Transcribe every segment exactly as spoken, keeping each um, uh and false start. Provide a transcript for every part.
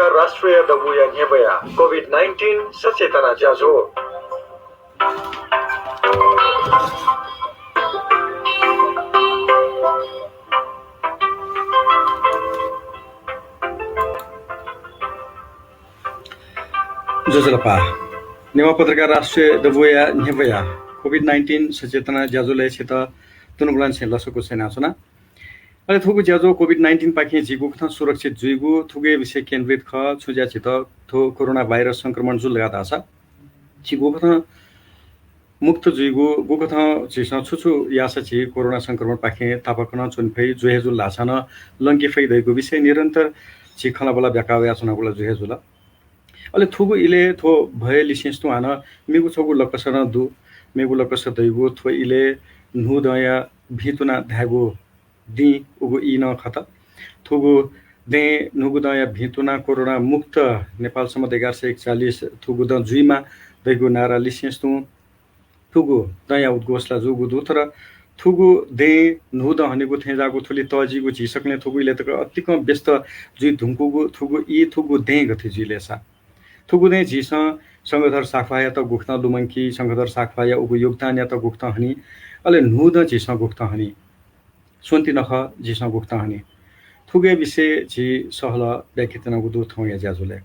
राष्ट्रिय दबूया न्ह्यब्वया कोभिड नाइन्टिन सचेतना ज्याझ्वः। ज्वजलपा। नेवाः पत्रकार राष्ट्रिय दबूया न्ह्यब्वया कोभिड नाइन्टिन सचेतना ज्याझ्वलय् छित दुनुगलंनिसें लसकुस यानाच्वना। अले थुगु ज्याझ्वः कोभिड नाइन्टिन पाखें झी गुकथं सुरक्षित जुइगु, थुगुया विषय केन्द्रित खः। छुं ज्या झीत थ्व कोरोना भाइरस संक्रमण जुल धकाः धाःसा झी गुकथं मुक्त जुइगु, गुकथं झीसं छु छु याःसा झी कोरोना संक्रमणपाखें तापाकनं च्वने फइ, जु हे जुल धाःसां नं लंके फइ धइगु विषय निरन्तर झी खँल्हाबल्हा ब्याका वयाच्वनागु ला जु हे जुल। अले थुगु इलय् थ्व भय लिसें तुं हानं मेगु छगू लकस नं दु। मेगु लकस धइगु थ्व इलय् न्हूदँया भिंतुना धायेगु दिं उगु ई नं खत। थुगु दँय् न्हूगु दँया भिंतुना कोरोना मुक्त नेपाल सम्बत एघार सय एकचालिस थुगु दँ जुइमा धइगु नारा लिसें तुं थुगु दँया उद्घोष ला जूगु दु, तर थुगु दँय् न्हूदँ हनेगु थेंज्याःगु थुलि तःजिइगु झी सकलें थुगु इलय् तक अतिकं व्यस्त जुइ धुंकूगु थुगु ई थुगु दँय् गथे जुइ ले सा? थुगु दँय् झीसं शंखधर साख्वाःयात गुकथं लुमंकी, शंखधर साख्वाःया उगु योगदानयात गुकथं हनी, अले न्हूदँ झीसं गुकथं हनी, स्वन्ति नखः झीसं गुकथं हनी, थुगुया विषय झी सहलह ब्याके त्यनागु दु थौंया ज्याझ्वलय्।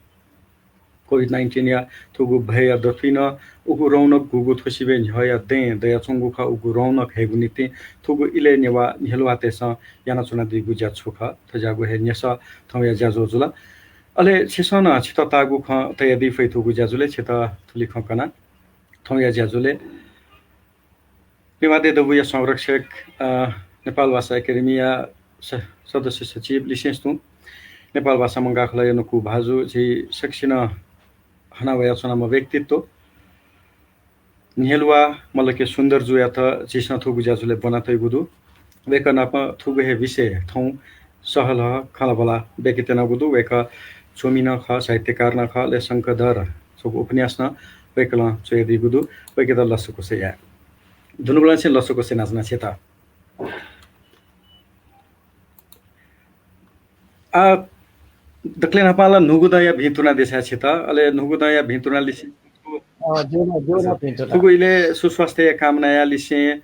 कोभिड नाइन्टिनया थुगु भयया दथुइ नं उगु रौनक गुगु थ्व सिबय् न्ह्यःया दँय् दयाच्वंगु खः, उगु रौनक हयेगु निंतिं थुगु इलय् नेवाः न्ह्यलुवातय्सं यानाच्वनादीगु ज्या छु खः, थज्याःगु हे न्ह्यसः थौंया ज्याझ्वः जुल। अले छिसं नं छितः ताःगु खँ तयादी फइ थुगु ज्याझ्वलय् छितः थुलि खँ कना थौंया ज्याझ्वलय् नेवाः देय् दबूया संरक्षक, अ, नेपाल भाषा एकेडेमीया स-, सदस्य सचिव लिसें तुं नेपाल भाषा मंकाः खलःया नुगः भाजु, झी सकसिनं हना वयाच्वनाम्ह व्यक्तित्व न्ह्यलुवा मल्ल के सुन्दरजुयात झीसं थुगु ज्याझ्वलय् ब्वना तइगु दु। वय्कः नाप थुगु हे विषय थौं सहलह खँल्हाबल्हा ब्याके त्यनागु दु। वय्कः च्वमि नं खः, साहित्यकार नं खः, अले शंखधर छगू उपन्यास नं वय्कलं च्वयादीगु दु। वय्कःयात लसकुस याये। दुनुगलंनिसें लसकुस यानाच्वना छित। आ, दकलय् न्हापां ला न्हूगु दँया भिंतुना देछाये छित, अले न्हूगु दँया भिंतुना लिसें अ, ज्यू न, ज्यू न, भिंतुना। थुगु इलय् सुस्वास्थ्यया कामनाया लिसें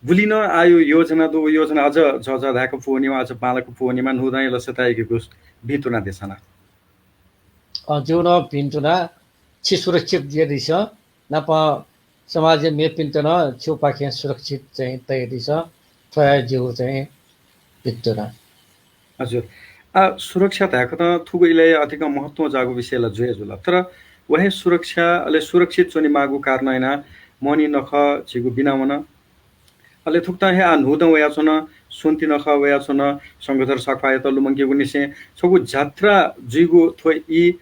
गुलि नं आः योजना दु, व योजना अझ झःझः धाय्क पूवनेमा, अझ बांलाक पूवनेमा, न्हूदँया लसताय्केगु भिंतुना देछाना। अ, ज्यू न भिंतुना, छि सुरक्षित जुयादिसँ, नापं समाजया मेपिन्त नं छिगु पाखें सुरक्षित चाहिँ तयादिसँ, थ्व हे जिगु चाहिँ भिंतुना। हजुर। आ, सुरक्षा धाय्कथं थुगु इलय् अतिकं महत्वं जाःगु विषय ला जुया जुल। तर व हे सुरक्षा, अले सुरक्षित च्वनेमाःगु कारणं यानाः मोहनी नखः झीगु बिना वन। अले थुकथं हे आः न्हूदँ वयाच्वन, स्वन्ति नखः वयाच्वन, शंखधर साख्वाःयात लुमंकेगु निसें छगू जात्रा जुइगु थ्व ई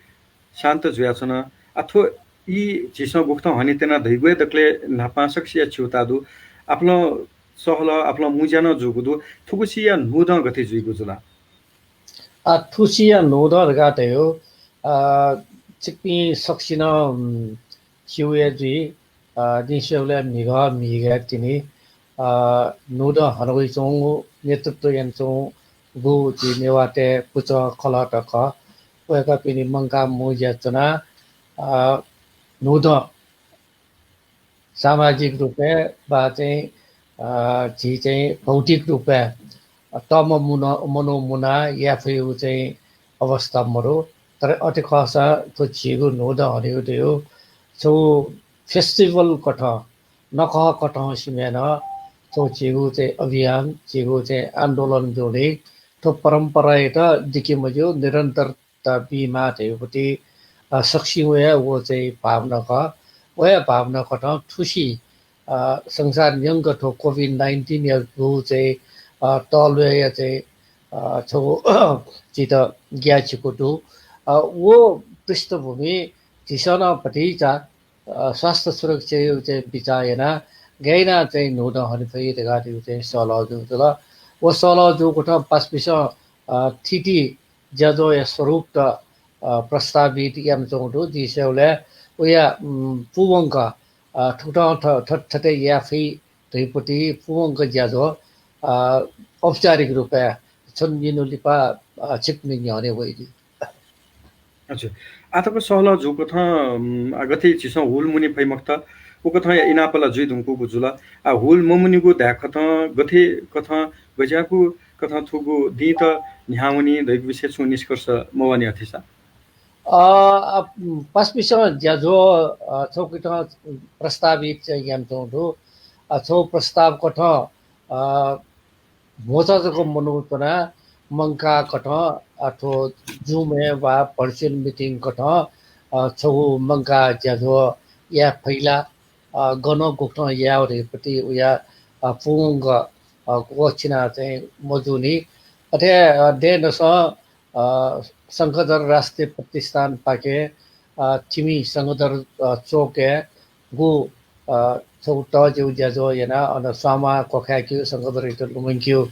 शान्त जुयाच्वन। आ, थ्व ई झीसं गुकथं हनेत्यना धइगु हे दकलय् न्हापां सकसिया छिगु ताः दु। आपालं सहलह, आपालं मुँज्या नं जूगु दु। थुगुसिया न्हूदँ गथे जुइगु जुल? आ, थुसिया न्हूदँ धकाः धयो, आ, छिकपिं सकसिनं, उम्, स्यू हे जुइ, अ, जिं स्वयेबलय् म्हिगः म्हिगः तिनि, अ, न्हूदँ हनावयाच्वंगु, नेतृत्व यानाच्वंगु झी नेवाःतय् पुचः खलःत खः। वय्कःपिनि मंकाः मुँज्या च्वनाः, अ, न्हूदँ सामाजिक रूपय् वा चाहिँ, अ, झी चाहिँ भौतिक रूपय् तःम्ह मुन-, मनू मुनाः याये फइगु चाहिँ अवस्था मदु। तर अथे खःसा थ्व झीगु न्हूदँ हनेगु धयो छगू festival कथं, नखः कथं सिबें नं थ्व झीगु चाहिँ अभियान, झीगु चाहिँ आन्दोलन जुइ नि, थ्व परम्परायात दिके मज्यू, निरन्तरता बीमाः धइगु पति, अ, सकसिगु हे व चाहिँ भावना खः। व हे भावना कथं थुसी, अ, संसार न्यंक थ्व कोभिड नाइन्टिनया गु चाहिँ, अ, तःल्वय्या चाहिँ, अ, छगू झीत ग्याःचिकु दु। अ, व पृष्ठभूमि झीसं नं भतिचा, अ, स्वास्थ्य सुरक्षाया चाहिँ बिचाः यानाः गय् यानाः चाहिँ न्हूदँ हने फइ धकाः धइगु चाहिँ सहलह जूगु जुल। व सहलह जूगु कथं पासापिसं, अ, थीथी ज्याझ्वःया स्वरूपत, अ, प्रस्तावित यानाच्वंगु दु। जिं स्वयेबलय् वया, उम्, पूवंक, अ, थुकथं थ-, थ-, थथे याये फइ धइगु पति पूवंक ज्याझ्वः, अ, औपचारिक रूपय् छन्हु निन्हु लिपा, अ, छिकपिनि न्ह्यःने वइगु। अच्छा, आतक सहलह जूकथं, उम्, आ, गथे झीसं हुल मुने फइ मखुत, उकथंया इनाप ला जुइ धुंकूगु जुल। आ, हुल ममुनेगु धायेकथं गथे कथं गज्याःगु कथं थुगु दिंत न्ह्यावनी धइगु विषय छुं निष्कर्ष मवनी अथेसा? अ, अ, पासापिसं ज्याझ्वः, अ, छगू कथं प्रस्तावित चाहिँ यानाच्वंगु दु। अ, छगू प्रस्ताव कथं, अ, भचा जक मनू च्वनाः मंकाः कथं, अ, थ्व Zoom-य् वा virtual meeting कथं, अ, छगू मंकाः ज्याझ्वः याये फइ ला, अ, गन गुकथं याये धइगु पति उया, अ, पूवंक, अ, क्वःछिना चाहिँ मजूनि। अथे, अ, दँय्‌दसं, अ, शंखधर राष्ट्रिय प्रतिष्ठानपाखें, अ, थिमि शंखधर, अ, चोकय् गु, अ, छगू तःजिगु ज्याझ्वः यानाः अन स्वांमाः क्वखाय्‌केगु, शंखधरयात लुमंकेगु,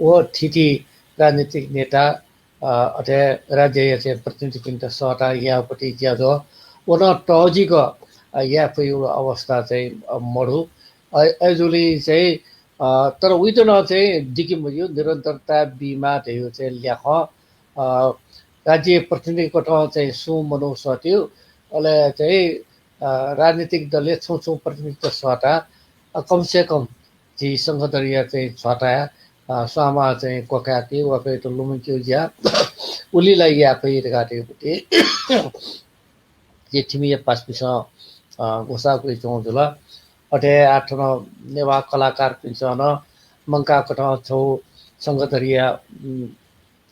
व थीथी राजनीतिक नेता, अ, अथे राज्यया चाहिँ प्रतिनिधिपिन्त सःताः याःगु पति ज्याझ्वः व नं तःजिक, अ, याये फइगु अवस्था चाहिँ, अ, मदु। अ, अय्‌जूगुलिं चाहिँ, अ, तर उइत नं चाहिँ दिके मज्यू, निरन्तरता बीमाः धइगु चाहिँ ल्याखं, अ, राज्य प्रतिनिधि कथं चाहिँ सुं मनू सःतेगु, अले चाहिँ, अ, राजनीतिक दलय् छुं छुं प्रतिनिधित सःताः, अ, कम से कम झी शंखधरया चाहिँ झ्वाताय्, अ, स्वांमाः चाहिँ क्वखाय्‌केगु, वय्‌कःयात लुमंकेगु ज्या उलि ला याये फइ धकाः धइगु पति झी थिमिया पासापिसं, अ, ग्वसाः क्वयाच्वंगु जुल। अथे आः थन नेवाः कलाकारपिन्सं नं मंकाः कथं छगू शंखधरया, उम्,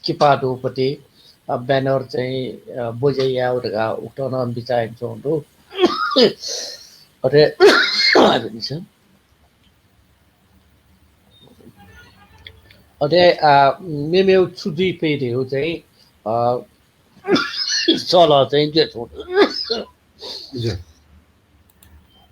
किपा दुगु पति, अ, banner चाहिँ, अ, बज्या यायेगु धकाः उकथं नं बिचाः यानाच्वंगु दु। अथे, अथे, अ, मेमेगु छु जुइ फइ धइगु चाहिँ, अ, सहलह चाहिँ जुयाच्वंगु दु। ज्यू।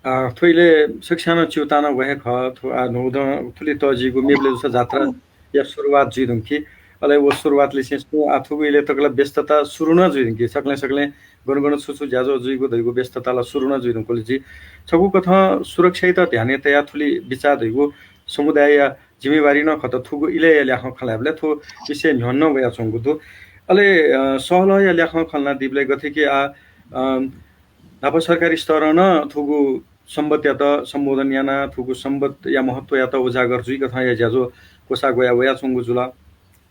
अ, थ्व इलय् सकसियां नं च्यूताः नं व हे खः। थ्व, अ, न्हूदँ थुलि तःजिगु, मेबलय् जूसा जात्राया सुरुवात जुइ धुंकी। अले व सुरुवातलिसें सुं आः थुगु इलय् तक ला व्यस्तता सुरु नं जुइ धुंकी। सकलें सकलें गन गन छु छु ज्याझ्वः जुइगु धइगु व्यस्तता ला सुरु नं जुइ धुंकल जुइ। छगू कथं सुरक्षायात ध्यानय् तयाः थुलि बिचाः धइगु समुदायया जिम्मेवारी नं खः। थुगु इलय्‌या ल्याखं खँ ल्हायेबलय् थ्व विषय न्ह्यःने नं वयाच्वंगु दु। अले, अ, सहलहया ल्याखं खँ ल्हानादीबलय् गथे कि आः, अ, न्हापा सरकारी स्तरं नं थुगु संवत्‌यात सम्बोधन यानाः थुगु संवत्‌या महत्वयात उजागर जुइकथंया ज्याझ्वः क्वसाः ग्वया वयाच्वंगु जुल।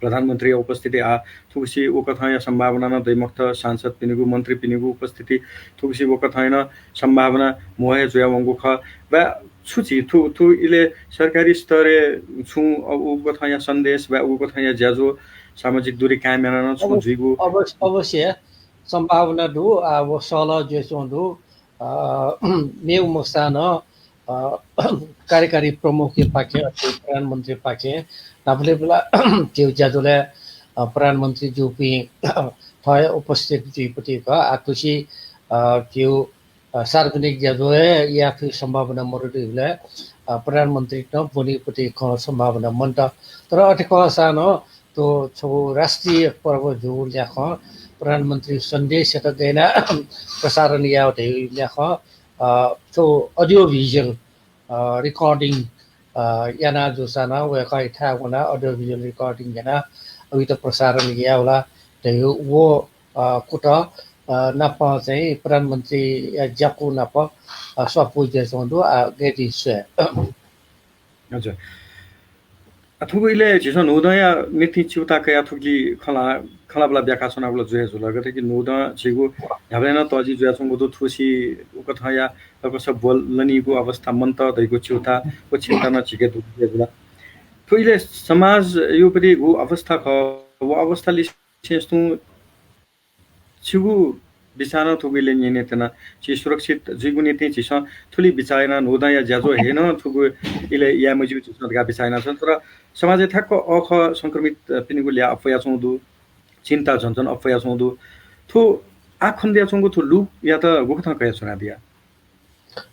प्रधानमन्त्रीया उपस्थिति आः थुगुसी उकथंया सम्भावना नं दइ मखुत। सांसदपिनिगु, मन्त्रीपिनिगु उपस्थिति थुगुसी उकथंया नं सम्भावना म्हो हे जुयावंगु खः। वा छु झी थु, थु इलय् सरकारी स्तरय् छुं, अ, उकथंया सन्देश वा उकथंया ज्याझ्वः सामाजिक दूरी कायम यानाः नं छुं अवश्य, जुइगु? अवश्य, अवश्य सम्भावना दु। आः व सहलह जुयाच्वंगु दु। अ, मेगु मखुसां नं, अ, कार्यकारी प्रमुखया पाखें, अथे प्रधानमन्त्रीया पाखें न्हापालिपा ला झीगु ज्याझ्वलय्, अ, प्रधानमन्त्री ज्यूपिं थः हे उपस्थित जुइगु पति खः। आः थुसी, अ, झीगु, अ, सार्वजनिक ज्याझ्वः हे याये फइगु सम्भावना मदु धइबलय्, अ, प्रधानमन्त्रीत नं ब्वनीगु पति खँ सम्भावना मन्त। तर अथे खःसां नं थ्व छगू राष्ट्रिय पर्व जूगु ल्याखं प्रधानमन्त्री सन्देशयात गय् यानाः प्रसारण यायेगु धइगु ल्याखं, अ, छगू audio visual, अ, recording, अ, याना जूसां नं वय्‌कःयाथाय् वनाः audio visual recording यानाः उइत प्रसारण यायेगु ला धइगु व, अ, कुतः, अ, नाप चाहिँ प्रधानमन्त्रीया ज्याकू नाप, अ, स्वापू जुयाच्वंगु दु, आः गय् जुइ स्वये। हजुर। आ, थुगु इलय् झीसं न्हूदँया निंतिं च्यूताः कयाः थुकी खँ ल्हा-, खँ ल्हाःबलय् ब्याका च्वनाबलय् जुया जुल। गथे कि न्हूदँ झीगु न्ह्याबलें नं तःजि जुयाच्वंगु दु, थुसी उकथंया तकस ब्वलनीगु अवस्था मन्त धइगु च्यूताः, व च्यूताः नं झीके दु जुया जुल। थ्व इलय् समाजया उपरि गु अवस्था खः, व अवस्था लिसें तुं छिगु बिचाः नं थुगु इलय् न्यने त्यना। झी सुरक्षित जुइगु निंतिं झीसं थुलि बिचाः यानाः न्हूदँया ज्याझ्वः हे नं थुगु इलय् याये मज्यू झीसं धकाः बिचाः यानाच्वना। तर समाजय् ठ्याक्क अःखः संक्रमित, अ, पिनिगु ल्याः अप्वयाच्वंगु दु, चिन्ता झन झन अप्वयाच्वंगु दु। थ्व आः खनेदयाच्वंगु थ्व लूयात गुकथं कयाच्वनादिया?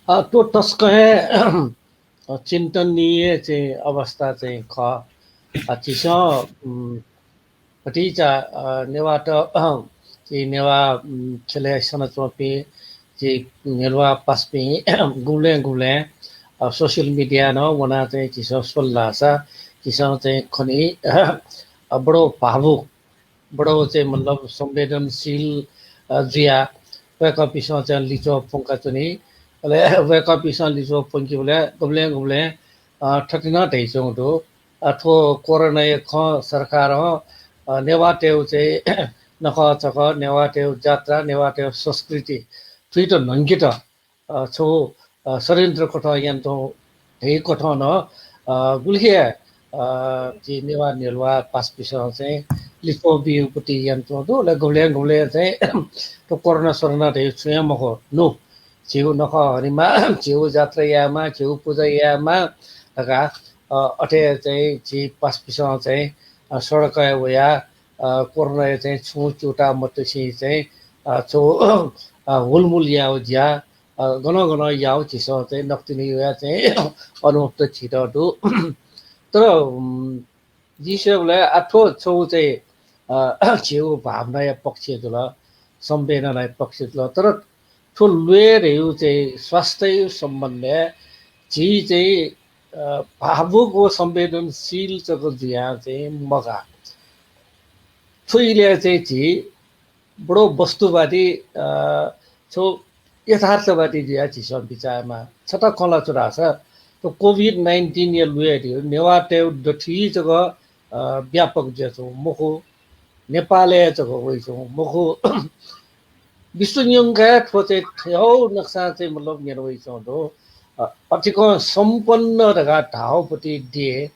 अ, थ्व तसकं हे अ, चिन्तनीय चाहिँ अवस्था चाहिँ खः। अ, झीसं, उम्, भतिचा, अ, नेवाःत, अ, झी नेवाः, उम्, ख्यलय् सनाच्वंपिं, झी नेवाः पासापिं गुबलें गुबलें, अ, social media नं वनाः चाहिँ झीसं स्वल धाःसा, झीसं चाहिँ खनी, अ, बडो भावुक बडो चाहिँ मतलब संवेदनशील, अ, जुयाः वय्कःपिन्सं चाहिँ लिच्वः प्वंकाच्वनी। अले वय्कःपिन्सं लिच्वः प्वंकीबलय् गुबलें गुबलें, अ, थथे नं धयाच्वंगु दु। अ, थ्व कोरोनाया खँ सरकारं, अ, नेवाःतय्गु चाहिँ नखःचखः, नेवाःतय्गु जात्रा, नेवाःतय्गु संस्कृति थुइत न्हंकेत, अ, छगू, अ, षड्यन्त्र कथं यानाच्वंगु धइगु कथं नं, अ, गुलिखे, अ, झी नेवाः न्ह्यलुवा पासापिन्सं चाहिँ लिच्वः बीगु पति यानाच्वंगु दु। अले गुबलें गुबलें चाहिँ थ्व कोरोना सोरोना धइगु छुं हे मखु, नु झीगु नखः हनेमाः, झीगु जात्रा यायेमाः, झीगु पुजा यायेमाः धकाः, अ, अथे चाहिँ झी पासापिन्सं चाहिँ, अ, सडकय् वयाः, अ, कोरोनाया चाहिँ छुं च्यूताः मतसे चाहिँ, अ, छगू, अ, हुलमुल यायेगु ज्या, अ, गनं गनं याःगु झीसं चाहिँ नकतिनि वयाः चाहिँ अनुभव त झीत दु। तर, उम्, जिं स्वयेबलय् आः थ्व छगू चाहिँ, अ, झीगु भावनाया पक्ष जुल, संवेदनाया पक्ष जुल। तर थ्व ल्वय् धइगु चाहिँ स्वास्थ्य सम्बन्धय् झी चाहिँ, अ, भावुक व संवेदनशील जक जुयाः चाहिँ मगाः। थ्व इलय् चाहिँ झी बडो वस्तुवादी, अ, छगू यथार्थवादी जुयाः झीसं बिचाः यायेमाः। छता खँ ल्हाये छु धाःसा, थ्व COVID nineteen या ल्वय् धइगु नेवाःतय्गु दथुइ जक, अ, व्यापक जुयाच्वंगु मखु, नेपालय् जक वइच्वंगु मखु। विश्व न्यंकं थ्व चाहिँ थज्याःगु नक्सां चाहिँ मतलब न्यना वइच्वंगु दु। अ, अतिकं सम्पन्न धकाः धाःगु पति देश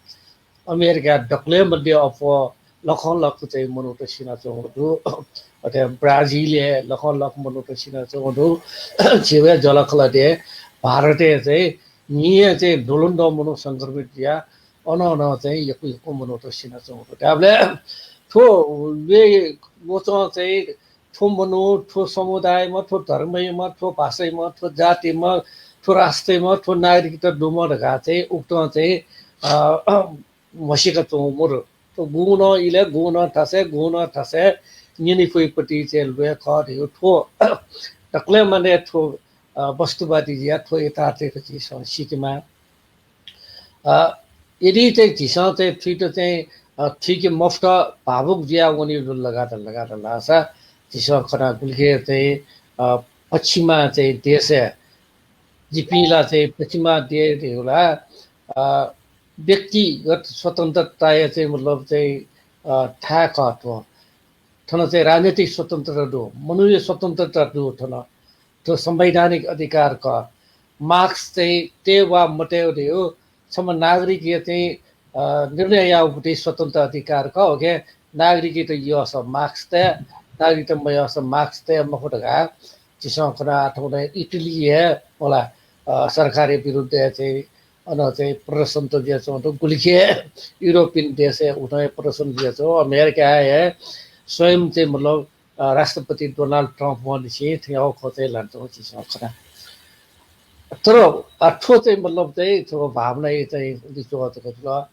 अमेरिकाय् दकलय् मध्ये अप्वः लखं लख चाहिँ मनूत सिनाच्वंगु दु। अथे ब्राजिलय् लखं लख मनूत सिनाच्वंगु दु। झीगु हे जःलाखःला देश भारतय् चाहिँ न्हिं हे चाहिँ द्वलंद्वः मनू संक्रमित जुयाः अन अन चाहिँ यक्व यक्व मनूत सिनाच्वंगु दु। धाःबलय् थ्व ल्वय् ल्वचं चाहिँ थ्व मनू, थ्व समुदायम्ह, थ्व धर्मयाम्ह, थ्व भाषायाम्ह, थ्व जातिम्ह, थ्व राष्ट्रयाम्ह, थ्व नागरिकता दुम्ह धकाः चाहिँ उकथं चाहिँ, अ, म्हसीका च्वंगु मदु। थ्व गुगुं नं इलय्, गुगुं नं थासय्, गुगुं नं थासय् न्यने फुइगु पति चाहिँ ल्वय् खः धइगु थ्व दकलय् मध्ये थ्व, अ, वस्तुवादी जुयाः थ्व यथार्थयात झीसं सीकेमाः। अ, यदि चाहिँ झीसं चाहिँ थुइत चाहिँ, अ, थुइके मफुत, भावुक जुयाः वनीगु दु लगातार लगातार धाःसा झीसं खना गुलिखे चाहिँ, अ, पश्चिमा चाहिँ देशय्, जिपिं ला चाहिँ पश्चिमा देश धइगु ला, अ, व्यक्तिगत स्वतन्त्रताया चाहिँ मतलब चाहिँ, अ, थाय् खः थ्व। थन चाहिँ राजनैतिक स्वतन्त्रता दु, मनूया स्वतन्त्रता दु थन। थ्व संवैधानिक अधिकार खः। मार्क्स चाहिँ तये वा मतये धइगु छम्ह नागरिकया चाहिँ, अ, निर्णय यायेगु पति स्वतन्त्र अधिकार खः। OK, नागरिकयात यःसा मार्क्स तये, नागरिकयात मयःसा मार्क्स तये मखु धकाः झीसं खना। आः थौंकन्हय् इटली हे होला, अ, सरकारया विरुद्धय् चाहिँ अन चाहिँ प्रदर्शन त जुयाच्वंगु दु। गुलिखे युरोपियन देशय् उथें हे प्रदर्शन जुयाच्वंगु। अमेरिकाय् हे स्वयं चाहिँ मतलब, अ, राष्ट्रपति डोनाल्ड ट्रम्प वंनिसें थज्याःगु खँ चाहिँ ल्हानाच्वंगु झीसं खना। तर, अ, थ्व चाहिँ मतलब चाहिँ थ्व भावनाया चाहिँ लिच्वः जक जुल।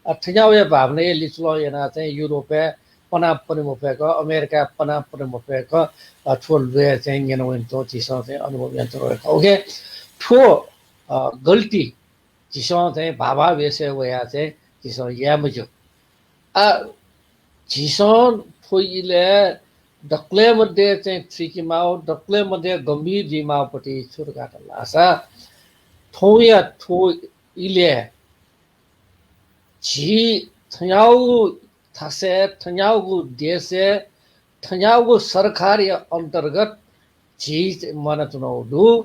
अ, थज्याःगु भावनाया लिच्वलं यानाः चाहिँ युरोपय् पनाः पने मफय्क, अमेरिकाय् पनाः पने मफय्क, अ, थ्व ल्वय् चाहिँ न्यना वनेत झीसं चाहिँ अनुभव यानातयागु खः। OK, थ्व, अ, गल्ती झीसं चाहिँ भावावेशय् वयाः चाहिँ झीसं याये मज्यू। आ, झीसं थ्व इलय् दकलय् मध्ये चाहिँ थुइकेमाःगु, दकलय् मध्ये गम्भीर जुइमाःगु पति छु धकाः धाःसा, थौंया थ्व इलय् झी थज्याःगु थासय्, थज्याःगु देशय्, थज्याःगु सरकारया अन्तर्गत झी चाहिँ म्वानाच्वनागु दु।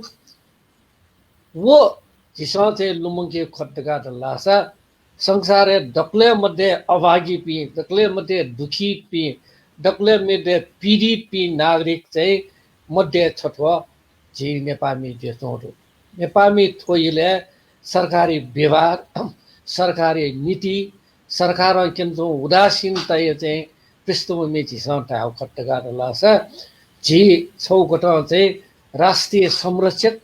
व झीसं चाहिँ लुमंके खत धकाः धाःसा, संसारय् दकलय् मध्ये अभागीपिं, दकलय् मध्ये दुखीपिं, दकलय् मध्ये पीडितपिं नागरिक चाहिँ मध्ये छथ्व झी नेपाःमि जुयाच्वंगु दु। नेपाःमि थ्व इलय् सरकारी व्यवहार, सरकारी नीति, सरकारं क्यनाच्वंगु उदासीनताया चाहिँ पृष्ठभूमि झीसं धायेगु खत धकाः धाःसा, झी छगू कथं चाहिँ राष्ट्रिय संरक्षक,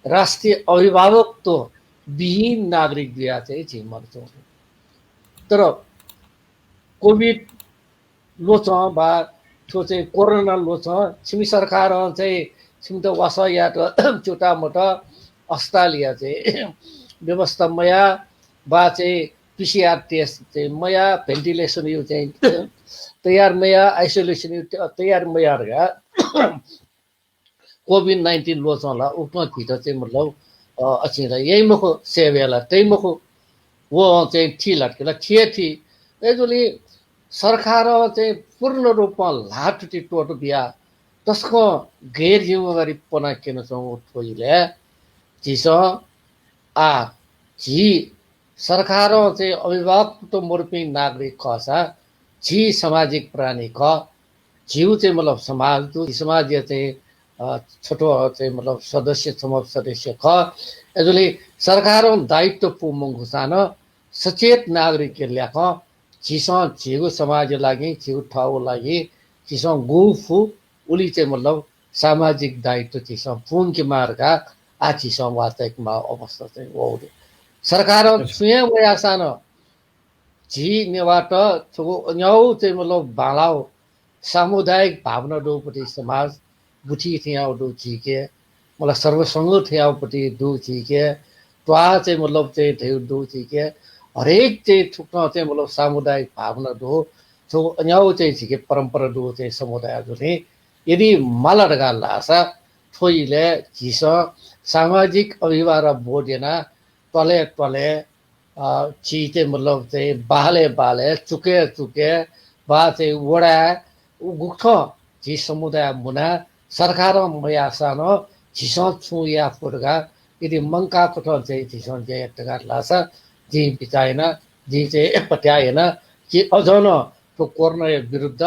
राष्ट्रिय अभिभावकत्व विहीन नागरिक जुयाः चाहिँ झी म्वानाच्वंगु दु। तर COVID ल्वचं वा थ्व चाहिँ कोरोना ल्वचं छिमि सरकारं चाहिँ छिमित वासः यायेत च्यूताः मत, अस्पतालया चाहिँ व्यवस्था मयाः वा चाहिँ PCR test चाहिँ मयाः, ventilation या चाहिँ तयार मयाः, isolation या त-, तयार मयाः धकाः कोभिड नाइन्टिन ल्वचं ला उकथं झीत चाहिँ मतलब अ, अचिं ला याइ मखु, सेवा ला तइ मखु। व चाहिँ थी ला, थी ला, थी हे थी। अय्‌जूगुलिं सरकारं चाहिँ पूर्ण रूपं ल्हातुति त्वःता बियाः तसकं गैर जिम्मेवारी पना क्यनाच्वंगु थ्व इलय् झीसं आ, झी सरकारं चाहिँ अभिभावकत्व मदुपिं नागरिक खःसा झी सामाजिक प्राणी खः। झीगु चाहिँ मतलब समाज दु, झी समाजया चाहिँ, अ, छोटो चाहिँ मतलब सदस्य, छम्ह सदस्य खः। अय्‌जूगुलिं सरकारं दायित्व पूमंकूसां नं सचेत नागरिकया ल्याखं झीसं झीगु समाजया लागि, झीगु थःगु लागि झीसं गु फु उलि चाहिँ मतलब सामाजिक दायित्व झीसं पूवंकेमाः धकाः आः झीसं वाः चायेकेमाःगु अवस्था चाहिँ वःगु दु। सरकारं हजुर। छुं हे वयाःसां नं झी नेवाःत छगू अन्याउ चाहिँ मतलब बांलाउ सामुदायिक भावना दुगुपट्टि समाज गुथि थें याउ दु झीके, मतलब सर्वसंघ थें याउपट्टि दु झीके, त्वाः चाहिँ मतलब चाहिँ धयागु दु झीके, हरेक चाहिँ थुकथं चाहिँ मतलब सामुदायिक भावना दु, छगू अन्याउ चाहिँ झीके परम्परा दु चाहिँ समुदाय जुलिं यदि माल धकाः धाःसा थ्व इलय् झीसं सामाजिक अभिभावक बोध यानाः त्वालय् त्वालय् अ, झी चाहिँ मतलब चाहिँ बालय् बालय्, चुकय् चुकय्, वा चाहिँ वडाय्, उ गुकथं झी समुदाय मुनाः सरकारं मयाःसां नं झीसं छुं याये फु धकाः यदि मंकाः कथं चाहिँ झीसं ज्या यात धकाः धाःसा जिं बिचाः याना, जिं चाहिँ पत्याः याना कि अझ नं थ्व कोरोनाया विरुद्ध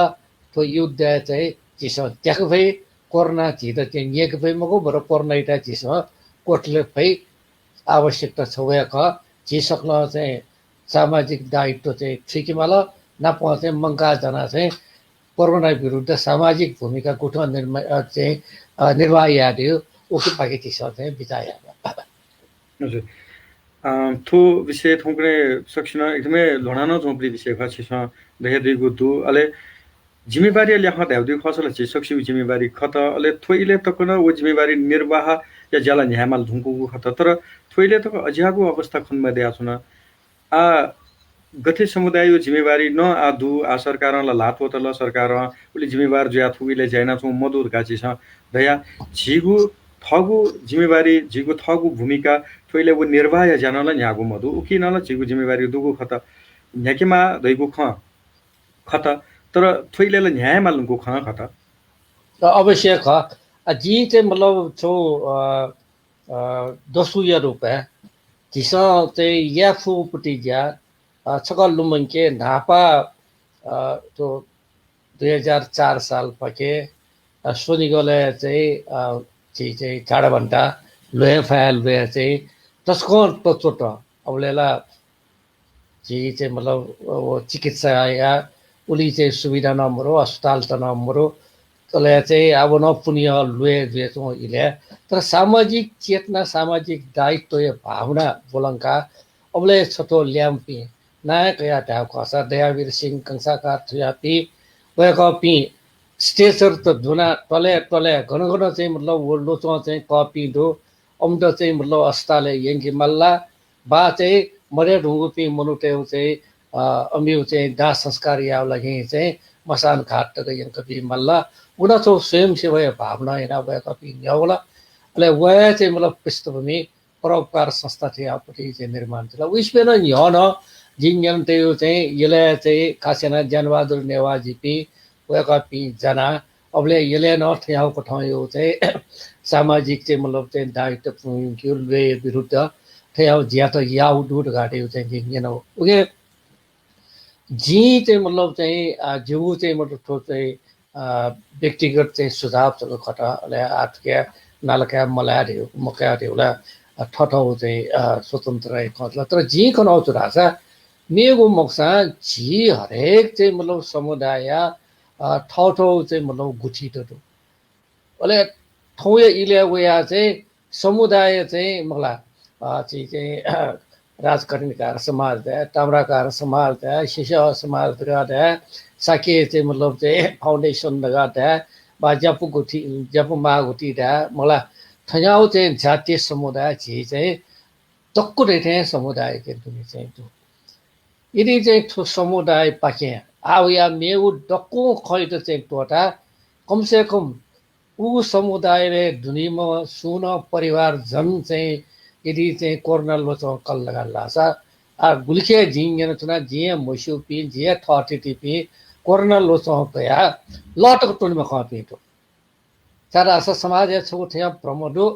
थ्व युद्धय् चाहिँ झीसं त्याके फइ, कोरोनां झीत चाहिँ न्यंके फइ मखु, बरु कोरोनायात झीसं क्वथले फइ। आवश्यकता छगू हे खः। झी सकलं चाहिँ सामाजिक दायित्व चाहिँ थुइके माल, नापं चाहिँ मंकाः जानाः चाहिँ कोरोना विरुद्ध सामाजिक भूमिका गुकथं निर्मा-, अ, चाहिँ, अ, निर्वाह याये दयु, उकिपाखे झीसं चाहिँ बिचाः याये माल। हजुर। अ, थ्व विषय थौंकन्हय् सकसिनं एकदमै ल्ह्वनाः नं च्वंपिं विषय खः, छिसं धयादीगु दु। अले जिम्मेवारीया ल्याखं धायेगु खःसा ला झी सकसिगु जिम्मेवारी खः त। अले थ्व इलय् तक नं व जिम्मेवारी निर्वाहया ज्या ला न्ह्यायेमाल धुंकूगु खः त। तर थ्व इलय् तक अज्याःगु अवस्था खने मदयाच्वन। आ, गथे समुदायया जिम्मेवारी नं आ दु, आ सरकारं ला ल्हाः त्वःतल, सरकारं उलि जिम्मेवार जुयाः थुगु इलय् ज्या यानाच्वंगु मदु धकाः झीसं धया। झीगु थःगु जिम्मेवारी, झीगु थःगु भूमिका थ्व इलय् व निर्वाहया ज्या नं ला न्ह्याःगु मदु। उकिं नं ला झीगु जिम्मेवारी दुगु खः त, न्ह्याकेमाः धइगु खँ खः त, तर थ्व इलय् ला न्ह्यायेमाल धुंकूगु खँ खः त। अ, अवश्य खः। अ, जिं चाहिँ मतलब छगू, अ, अ, दसुया रूपय् झीसं चाहिँ याये फुगुपट्टि ज्या, अ, छकः लुमंके न्हापा, अ, थ्व दुई हजार चार सालपाखे, अ, स्वनिगलय् चाहिँ, अ, झी चाहिँ झाडाभन्टा ल्वये फया ल्वये चाहिँ तसकं तच्वत। अबलय् ला झी चाहिँ मतलब, अ, व चिकित्साया उलि चाहिँ सुविधा नं मरु, अस्पतालत नं मरु। अले चाहिँ आः व नं पुन्हि ल्वये जुयाच्वंगु इलय्। तर सामाजिक चेतना, सामाजिक दायित्वया भावना ब्वलंकाः अबलय् छथ्व ल्याय्म्हपिं नायकया धायेगु खःसा दयावीर सिंह कंसाकार थज्याःपिं वय्कःपिं stretcher त दुना त्वालय् त्वालय् गन गन चाहिँ मतलब व ल्वचं चाहिँ कःपिं दु, अमित चाहिँ मतलब अस्पतालय् यंके माल ला, वा चाहिँ मदये धुंकूपिं मनूतय्गु चाहिँ, अ, अमिगु चाहिँ दाह संस्कार यायेगु लागि चाहिँ मसान घाट तक यंकाबी माल ला। व नं छगू स्वयंसेवाया भावना यानाः वय्कःपिं न्ह्याः वल। अले वया चाहिँ मतलब पृष्ठभूमि परोपकार संस्था थज्याःगुपट्टि चाहिँ निर्माण जुल। उइसपे नं न्ह्यः नं जिं न्यनातयागु चाहिँ यलय् चाहिँ खास यानाः ज्ञानबहादुर नेवाःजीपिं वय्कःपिं जानाः अबलय् यलय् नं थज्याःगु कथंयागु चाहिँ सामाजिक चाहिँ मतलब चाहिँ दायित्व पूवंकेगु ल्वय्या विरुद्ध थज्याःगु ज्यात याःगु दु धकाः चाहिँ जिं न्यनागु। उकिं जिं चाहिँ मतलब चाहिँ, अ, जिगु चाहिँ मतलब थ्व चाहिँ, अ, व्यक्तिगत चाहिँ सुझाव छगू खः त, अले आः थुकिया नाला काये मलाये धइगु, मकाये धइगु ला, अ, थःथःगु चाहिँ, अ, स्वतन्त्रताया खँ जुल। तर जिं कनागु छु धाःसा मेगु मखुसां झी हरेक चाहिँ मतलब समुदायया, अ, थःथःगु चाहिँ मतलब गुथित दु। अले थौंया इलय् वयाः चाहिँ समुदाय चाहिँ मखु ला, अ, झी चाहिँ राजकर्णिकार समाज धाये, ताम्राकार समाज धाये, सिसः समाज धकाः धाये, शाक्य चाहिँ मतलब चाहिँ foundation धकाः धाये, वा ज्यापु गुथि, ज्यापु महागुथि धाये, मखु ला थज्याःगु चाहिँ जातीय समुदाय झी चाहिँ दक्व धइथें समुदाय चाहिँ दुने चाहिँ दु। यदि चाहिँ थ्व समुदायपाखें आः वयाः मेगु दक्वं खँयात चाहिँ त्वःताः कमसेकम उ समुदायलय् दुनिम्ह सुं नं परिवारजन चाहिँ यदि चाहिँ कोरोना ल्वचं कल धकाः धाःसा, आ, गुलिखे जिं न्यनाच्वना, जिं हे म्हस्यूपिं, जिं हे थःथितिपिं कोरोना ल्वचं कयाः लः तक त्वने मखंपिं दु। छाय्धाःसा समाजय् छगू थ्यं भ्रम दु,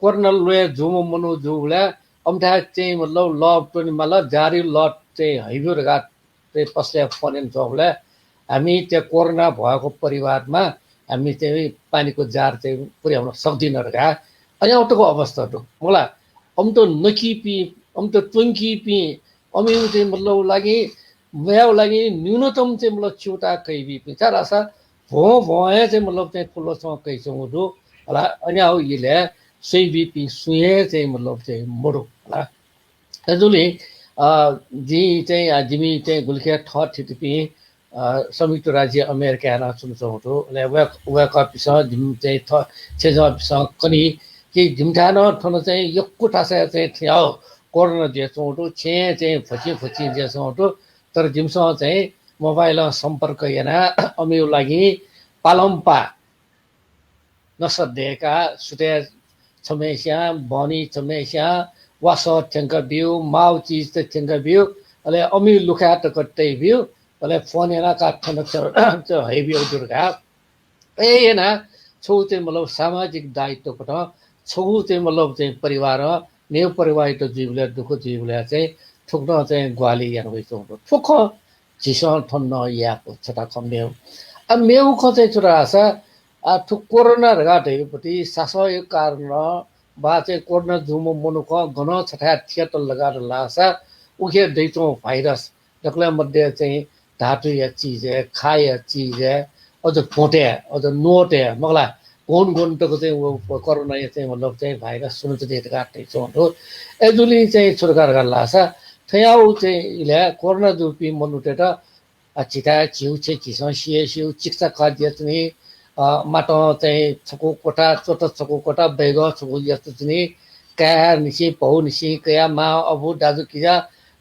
कोरोना ल्वय् जूम्ह मनू जूबलय् अमिथाय् चाहिँ मतलब लः त्वने माल, जारी लः चाहिँ हइब्यु धकाः चाहिँ पसलय् फोन यानाच्वंबलय् हामी चाहिँ कोरोना भएको परिवारमा हामी चाहिँ पानीको जार चाहिँ पुर्याउन सक्दिन धकाः अज्याःगु तक अवस्था दु। मला, अमित नकीपिं, अमित त्वंकीपिं, अमिगु चाहिँ मतलब लागि, वयागु लागि न्यूनतम चाहिँ मतलब च्यूताः कयाबीपिं। छाय्धाःसा भ्वं भ्वं हे चाहिँ मतलब चाहिँ थ्व ल्वचं कयाच्वंगु दु। मला, अज्याःगु इलय् स्वयाबीपिं सुं हे चाहिँ मतलब चाहिँ मदु। मला, अय्जूगुलिं, अ, जिं चाहिँ, अ, जिमि चाहिँ गुलिखे थःथितिपिं, अ, संयुक्त राज्य अमेरिकाय् नं च्वनाच्वंगु दु। अले वय्क-, वय्कःपिन्सं जिमि चाहिँ थ-, छेँजःपिन्सं कनी कि जिमिथाय् नं थन चाहिँ यक्व थासय् चाहिँ थ्यंगु कोरोना जुयाच्वंगु दु, छेँय् चाहिँ भचिं भचिं जुयाच्वंगु दु। तर जिमिसं चाहिँ मोबाइलं सम्पर्क यानाः अमिगु लागि पालंपाः नसा दय्काः सुथय् छम्हस्यां, बहनी छम्हस्यां, वासः थ्यंकाब्यु, माःगु चिजत थ्यंकाब्यु, अले अमिगु लुखाय् तक तयाब्यु, अले फोन यानाः का थन च-, च-, हइब्यु दु धकाः। अय् यानाः छगू चाहिँ मतलब सामाजिक दायित्व कथं छगू चाहिँ मतलब चाहिँ परिवारं मेगु परिवारयात जुइबलय् दुःख जुइबलय् चाहिँ थुकथं चाहिँ ग्वाहालि याना वयाच्वंगु दु। थ्व खँ झीसं थन नं यायेगु छता खँ मेगु। आ, मेगु खँ चाहिँ छु धाःसा, आ, थ्व कोरोना धकाः धइगु पति सासःया कारणं वा चाहिँ कोरोना जूम्ह मनुखं गनं छथाय् थियातल धकाः धाःसा उखे दइच्वंगु भाइरस दकलय् मध्ये चाहिँ धातुया चिजय्, खाया चिजय्, अझ भोंतय्, अझ नोटय्, मखुला, गुण गुण तक चाहिँ व कोरोनाया चाहिँ मतलब चाहिँ भाइरस सुनाच्वनी धकाः धइच्वंगु दु। अय्जूगुलिं चाहिँ छु धकाः धाःसा थ्यंगु चाहिँ इलय् कोरोना जूपिं मनूतय्त अ, झीथाय् झीगु छेँ झीसं सि हे स्यू, चिकित्सा खर्च याच्वनी, अ, मातं चाहिँ छकू कोठा, च्वत छकू कोठा, बैगः छकू याच्वनी, काय् निसें, पौ निसें कयाः मां, अबु, दाजुकिजा,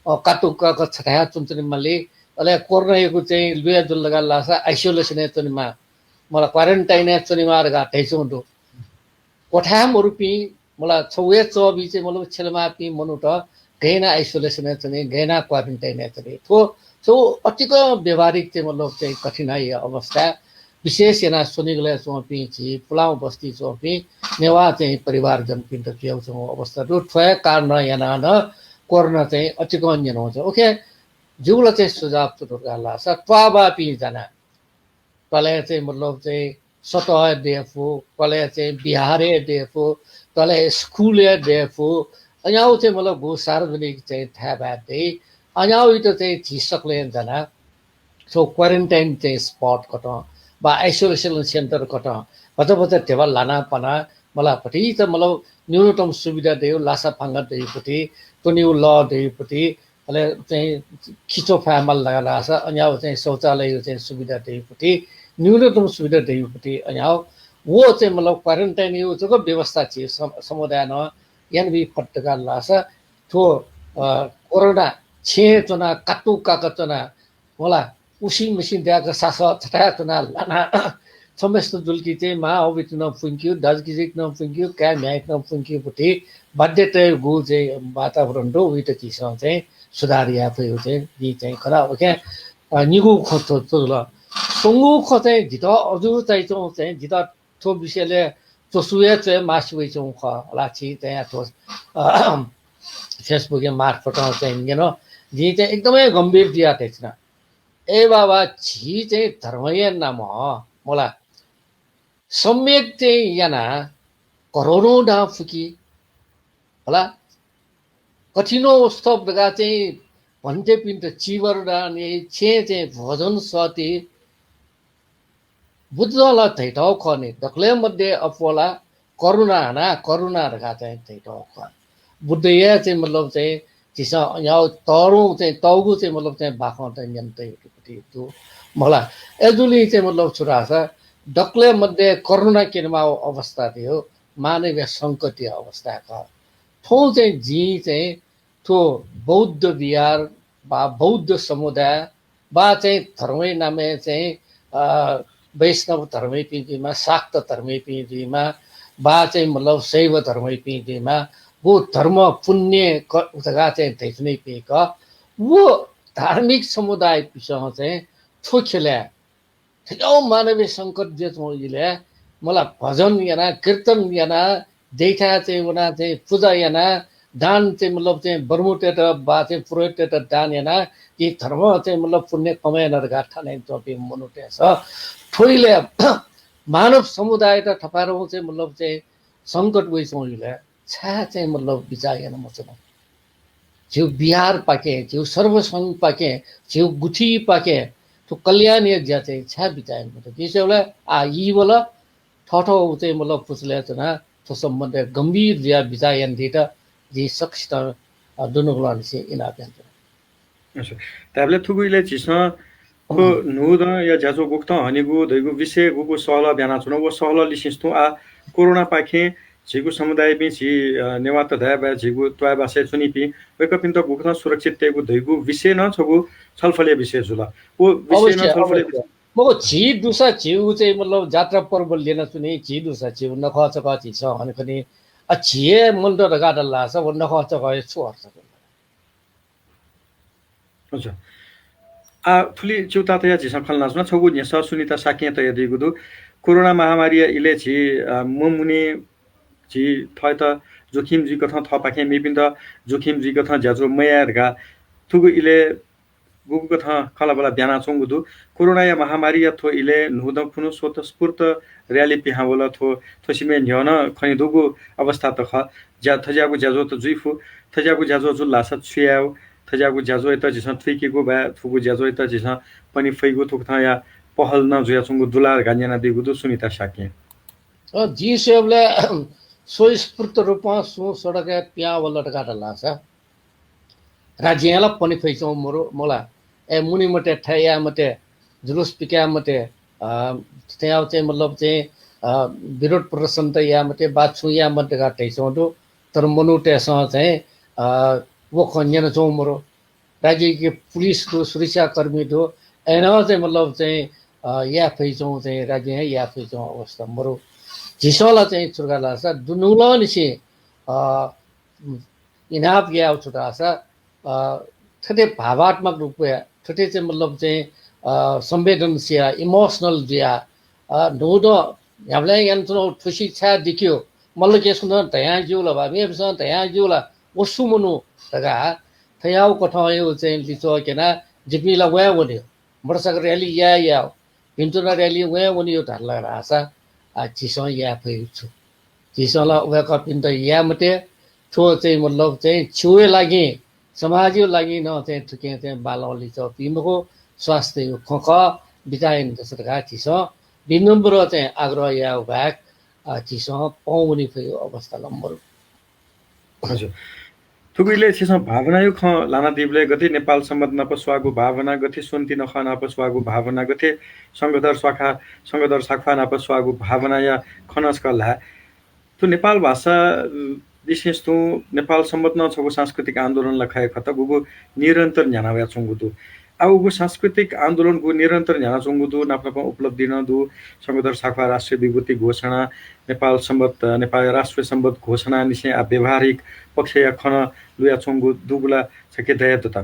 अ, कातुकाक छथाय् च्वनाच्वनेमाली। अले कोरोनायागु चाहिँ लुया जुल धकाः धाःसा isolation-य् च्वनेमाः, मला, quarantine-य् च्वनेमाः धकाः धइच्वंगु दु। कोठाय् मरुपिं, मला, छगू हे चःबी चाहिँ, मतलब, छ्यलेमाःपिं मनूत गय् यानाः isolation-य् च्वनी, गय् यानाः quarantine-य् च्वनी। थ्व, थ्व अतिक व्यावहारिक चाहिँ, मतलब, चाहिँ कठिनाइया अवस्था। विशेष यानाः स्वनिगलय् च्वंपिं झी पुलांगु बस्ती च्वंपिं नेवाः चाहिँ परिवारजनपिन्त जुयाच्वंगु अवस्था दु। थ्व हे कारणं यानाः नं कोरोना चाहिँ अतिकं न्यनाच्वंगु। OK, जिगु ला चाहिँ सुझाव छु दु धाःसा त्वाःबाःपिं जानाः त्वालय् चाहिँ मतलब चाहिँ सतहय् दयेफु, त्वालय् चाहिँ बिहारय् दयेफु, त्वालय् स्कुलय् दयेफु, अज्याःगु चाहिँ मतलब गु सार्वजनिक चाहिँ थाय्बाय् दइ। अज्याःगुइत चाहिँ झी सकलें जानाः छगू quarantine चाहिँ spot कथं वा isolation center कथं भचा भचा ध्यबा ल्हानाः पानाः मला भतिचा मतलब न्यूनतम सुविधा दइगु लासा फांगा दइगु पति, त्वनेगु लः दइगु पति, अले चाहिँ खिच्वः फायेमाल धकाः धाःसा अज्याःगु चाहिँ शौचालयया चाहिँ सुविधा दइगु पति, न्यूनतम सुविधा दइगु पति अज्याःगु व चाहिँ मतलब quarantine-या जक व्यवस्था झी सम-, समुदायं यानाबी फत धकाः धाःसा थ्व, अ, कोरोना छेँय् च्वनाः कातुकाक च्वनाः मला, उसिं मिसिं दय्काः सासः छथाय् च्वनाः ल्हानाः छम्हस्यात जुल कि चाहिँ मां अबुइत नं फ्वंकेगु, दाजुकिजाइत नं फ्वंकेगु, काय् म्ह्याय्‌त नं फ्वंकेगु पति बाध्यताया गु चाहिँ वातावरण दु, उइत झीसं चाहिँ सुधार याये फइगु चाहिँ जिं चाहिँ खना। OK, अ, निगू खँ थ्व जुल। स्वंगू खँ चाहिँ जितः अजू चाहिँ चाहिँ जितः थ्व विषयलय् च्वसु हे च्वये मास्ति वइच्वंगु खः। ला छिं चाहिँ थ्व, अ, Facebook-या मार्फतं चाहिँ न्यन। जिं चाहिँ एकदमै गम्भीर जुयाः धयाच्वना। ए बाबा, झी चाहिँ धर्मया नामं मला सम्यक चाहिँ यानाः घरौँ दां फुकी, होला, कठिनोत्सव धकाः चाहिँ भन्तेपिन्त चीवर दान याइ, छेँय् चाहिँ भोजन सःति। बुद्ध ला धयातःगु खः नि, दकलय् मध्ये अप्वः ला करुणा हानाः करुणा धकाः चाहिँ धयातःगु खः। बुद्धया चाहिँ मतलब चाहिँ झीसं अज्याःगु तःधंगु चाहिँ तःगु चाहिँ मतलब चाहिँ बाखं चाहिँ न्यने तयागु पति दु। मला, अय्जूगुलिं चाहिँ मतलब छु धाःसा दकलय् मध्ये करुणा क्यनेमाःगु अवस्था धइगु मानवीय संकटया अवस्था खः। थौं चाहिँ जिं चाहिँ थ्व बौद्ध विहार वा बौद्ध समुदाय वा चाहिँ धर्मया नामय् चाहिँ, अ, वैष्णव धर्मय्‌पिं जुइमा, शाक्त धर्मय्‌पिं जुइमा, वा चाहिँ मतलब शैव धर्मय्‌पिं जुइमा, व धर्म पुण्य क-, धकाः चाहिँ धयाच्वनीपिं खः। व धार्मिक समुदायपिसं चाहिँ थ्व ख्यलय् थज्याःगु मानवीय संकट जुयाच्वंगु इलय् मला भजन याना, कीर्तन याना, देय्‌थाय् चाहिँ वना चाहिँ पुजा याना, दान चाहिँ मतलब चाहिँ बर्मुतय्‌त वा चाहिँ पुरोहिततय्‌त दान याना, कि धर्म चाहिँ मतलब पुण्य कमय् याना धकाः थानाच्वंपिं मनूतय्‌सं थ्व इलय् मानव समुदायत थपाय्‌धंगु चाहिँ मतलब चाहिँ संकट वइच्वंगु इलय् छाय् चाहिँ मतलब बिचाः याना मच्वन? झीगु बिहारपाखें, झीगु सर्वसंघपाखें, झीगु गुथिपाखें थ्व कल्याणया ज्या चाहिँ छाय् बिचाः याना मच्वन? जिं स्वयेबलय् आः ई वल, थःथःगु चाहिँ मतलब पुचलय् च्वनाः थ्व सम्बन्धय् गम्भीर जुयाः बिचाः यानादीत जिं सकसितं, अ, दुनुगलंनिसें इनाप यानाच्वना। अच्छा, धायेबलय् थुगु इलय् झीसं थ्व न्हूदँया ज्याझ्वः गुकथं हनेगु धइगु विषय गुगु सहलह ब्यानाच्वन। व सहलह लिसें तुं आः कोरोनापाखें झीगु समुदायपिं, झी, अ, नेवाःत धायेबलय् झीगु त्वाःभाषाय् च्वनीपिं वय्‌कःपिन्त गुकथं सुरक्षित तयेगु धइगु विषय नं छगू छलफलया विषय जुल। व विषय नं अवश्य, छलफलया अवश्य। विषय। मखु, झी दुसा झीगु चाहिँ मतलब जात्रा पर्व ल्यनाच्वनी, झी दुसा झीगु नखःचखः झीसं हनेखनी। अ, झी हे मन्त धकाः धाल धाःसा व नखःचखःया छु अर्थ खः? अच्छा। आः थुलि च्यूताः तयाः झीसं खँ ल्हानाच्वना। छगू न्ह्यसः सुनिता शाक्यं तयादीगु दु। कोरोना महामारीया इलय् झी, अ, ममुने झी थःत जोखिम जुइकथं, थःपाखें मेपिन्त जोखिम जुइकथं ज्याझ्वः मयाये धकाः थुगु इलय् गुगु कथं खँल्हाबल्हा ब्यानाच्वंगु दु। कोरोनाया महामारीया थ्व इलय् न्हूदँ खुन्हु स्वतस्फूर्त र्‍याली पिहां वल। थ्व, थ्व सिबें न्ह्यः नं खनेदुगु अवस्था त खः। ज्या, थज्याःगु ज्याझ्वः त जुइ फु। थज्याःगु ज्याझ्वः जुल धाःसा छु यायेगु? थज्याःगु ज्याझ्वःयात झीसं थुइकेगु वा थुगु ज्याझ्वःयात झीसं पने फइगु थुकथंया पहल नं जुयाच्वंगु दु ला धकाः न्यनादीगु दु सुनिता शाक्यं। अ, जिं स्वयेबलय् स्वस्फूर्त रूपं सुं सडकय् पिहां वल धकाः धाल धाःसा राज्यं ला पने फइच्वं मरु मला। ए, मुने मते, थथे याये मते, जुलुस पिकाये मते, अ, थथे याःगु चाहिँ मतलब चाहिँ, अ, विरोध प्रदर्शन त याये मते, वा छुं याये मते धकाः धयाच्वं दु। तर मनूतय्‌सं चाहिँ, अ, व खँ न्यनाच्वं मरु। राज्यय् पुलिस दु, सुरक्षाकर्मी दु, अय्‌नं चाहिँ मतलब चाहिँ, अ, याये फइच्वं चाहिँ राज्यं हे याये फइच्वं अवस्था मरु। झीसं ला चाहिँ छु धकाः धाःसा दुनुगलंनिसें, अ, इनाप यायेगु छु धाःसा, अ, थथे भावात्मक रूपया, थथे चाहिँ मतलब चाहिँ, अ, संवेदनशील, emotional जुया, अ, न्हूदँ न्ह्याबलें यानाच्वनागु थुसी छाय् दिक्यु, मल्ल केसं नं धयां ज्यू ला वा, मेपिन्सं धयां ज्यू ला, व सु मनू धकाः थज्याःगु कथंयागु चाहिँ लिच्वः क्यनाः जिपिं ला वये वनेगु। मोटरसाइकल र्‍याली याये यायेगु, भिन्तुना र्‍याली वये वनेगु धाल धाःसा, आ, झीसं याये फइगु छु? झीसं ला वय्‌कःपिन्त याये मते। थ्व चाहिँ मतलब चाहिँ छिगु लागि, समाजया लागि नं चाहिँ थुकिं चाहिँ बांलाक लिच्वः बी मखु, स्वास्थ्यया खँ खः, बिचाः यानादिसँ धकाः झीसं विनम्र चाहिँ आग्रह यायेगु बाहेक, अ, झीसं पं वने फइगु अवस्था ला मरु। हजुर। थुगु इलय् छिसं भावनाया खँ ल्हानादीबलय् गथे नेपाल संवत् नाप स्वाःगु भावना, गथे स्वन्ति नखः नाप स्वाःगु भावना, गथे शंखधर साख्वाः, शंखधर साख्वाः नाप स्वाःगु भावनाया खँ नं छकः ल्हाये। थ्व नेपाल भाषा, अ, लिसें तुं नेपाल संवत् नं छगू सांस्कृतिक आन्दोलन ला खः हे खः, गुगु निरन्तर न्ह्याना वयाच्वंगु दु। आ उगु सांस्कृतिक आन्दोलन गु निरन्तर न्ह्यानाच्वंगु दु, नाप नापं उपलब्धि नं दु। शंखधर साख्वाः राष्ट्रिय विभूति घोषणा, नेपाल संवत्, अ, नेपाल राष्ट्रिय संवत् घोषणानिसें आ व्यावहारिक पक्षया खँ नं लुयाच्वंगु दुगु ला छखे दया दुत।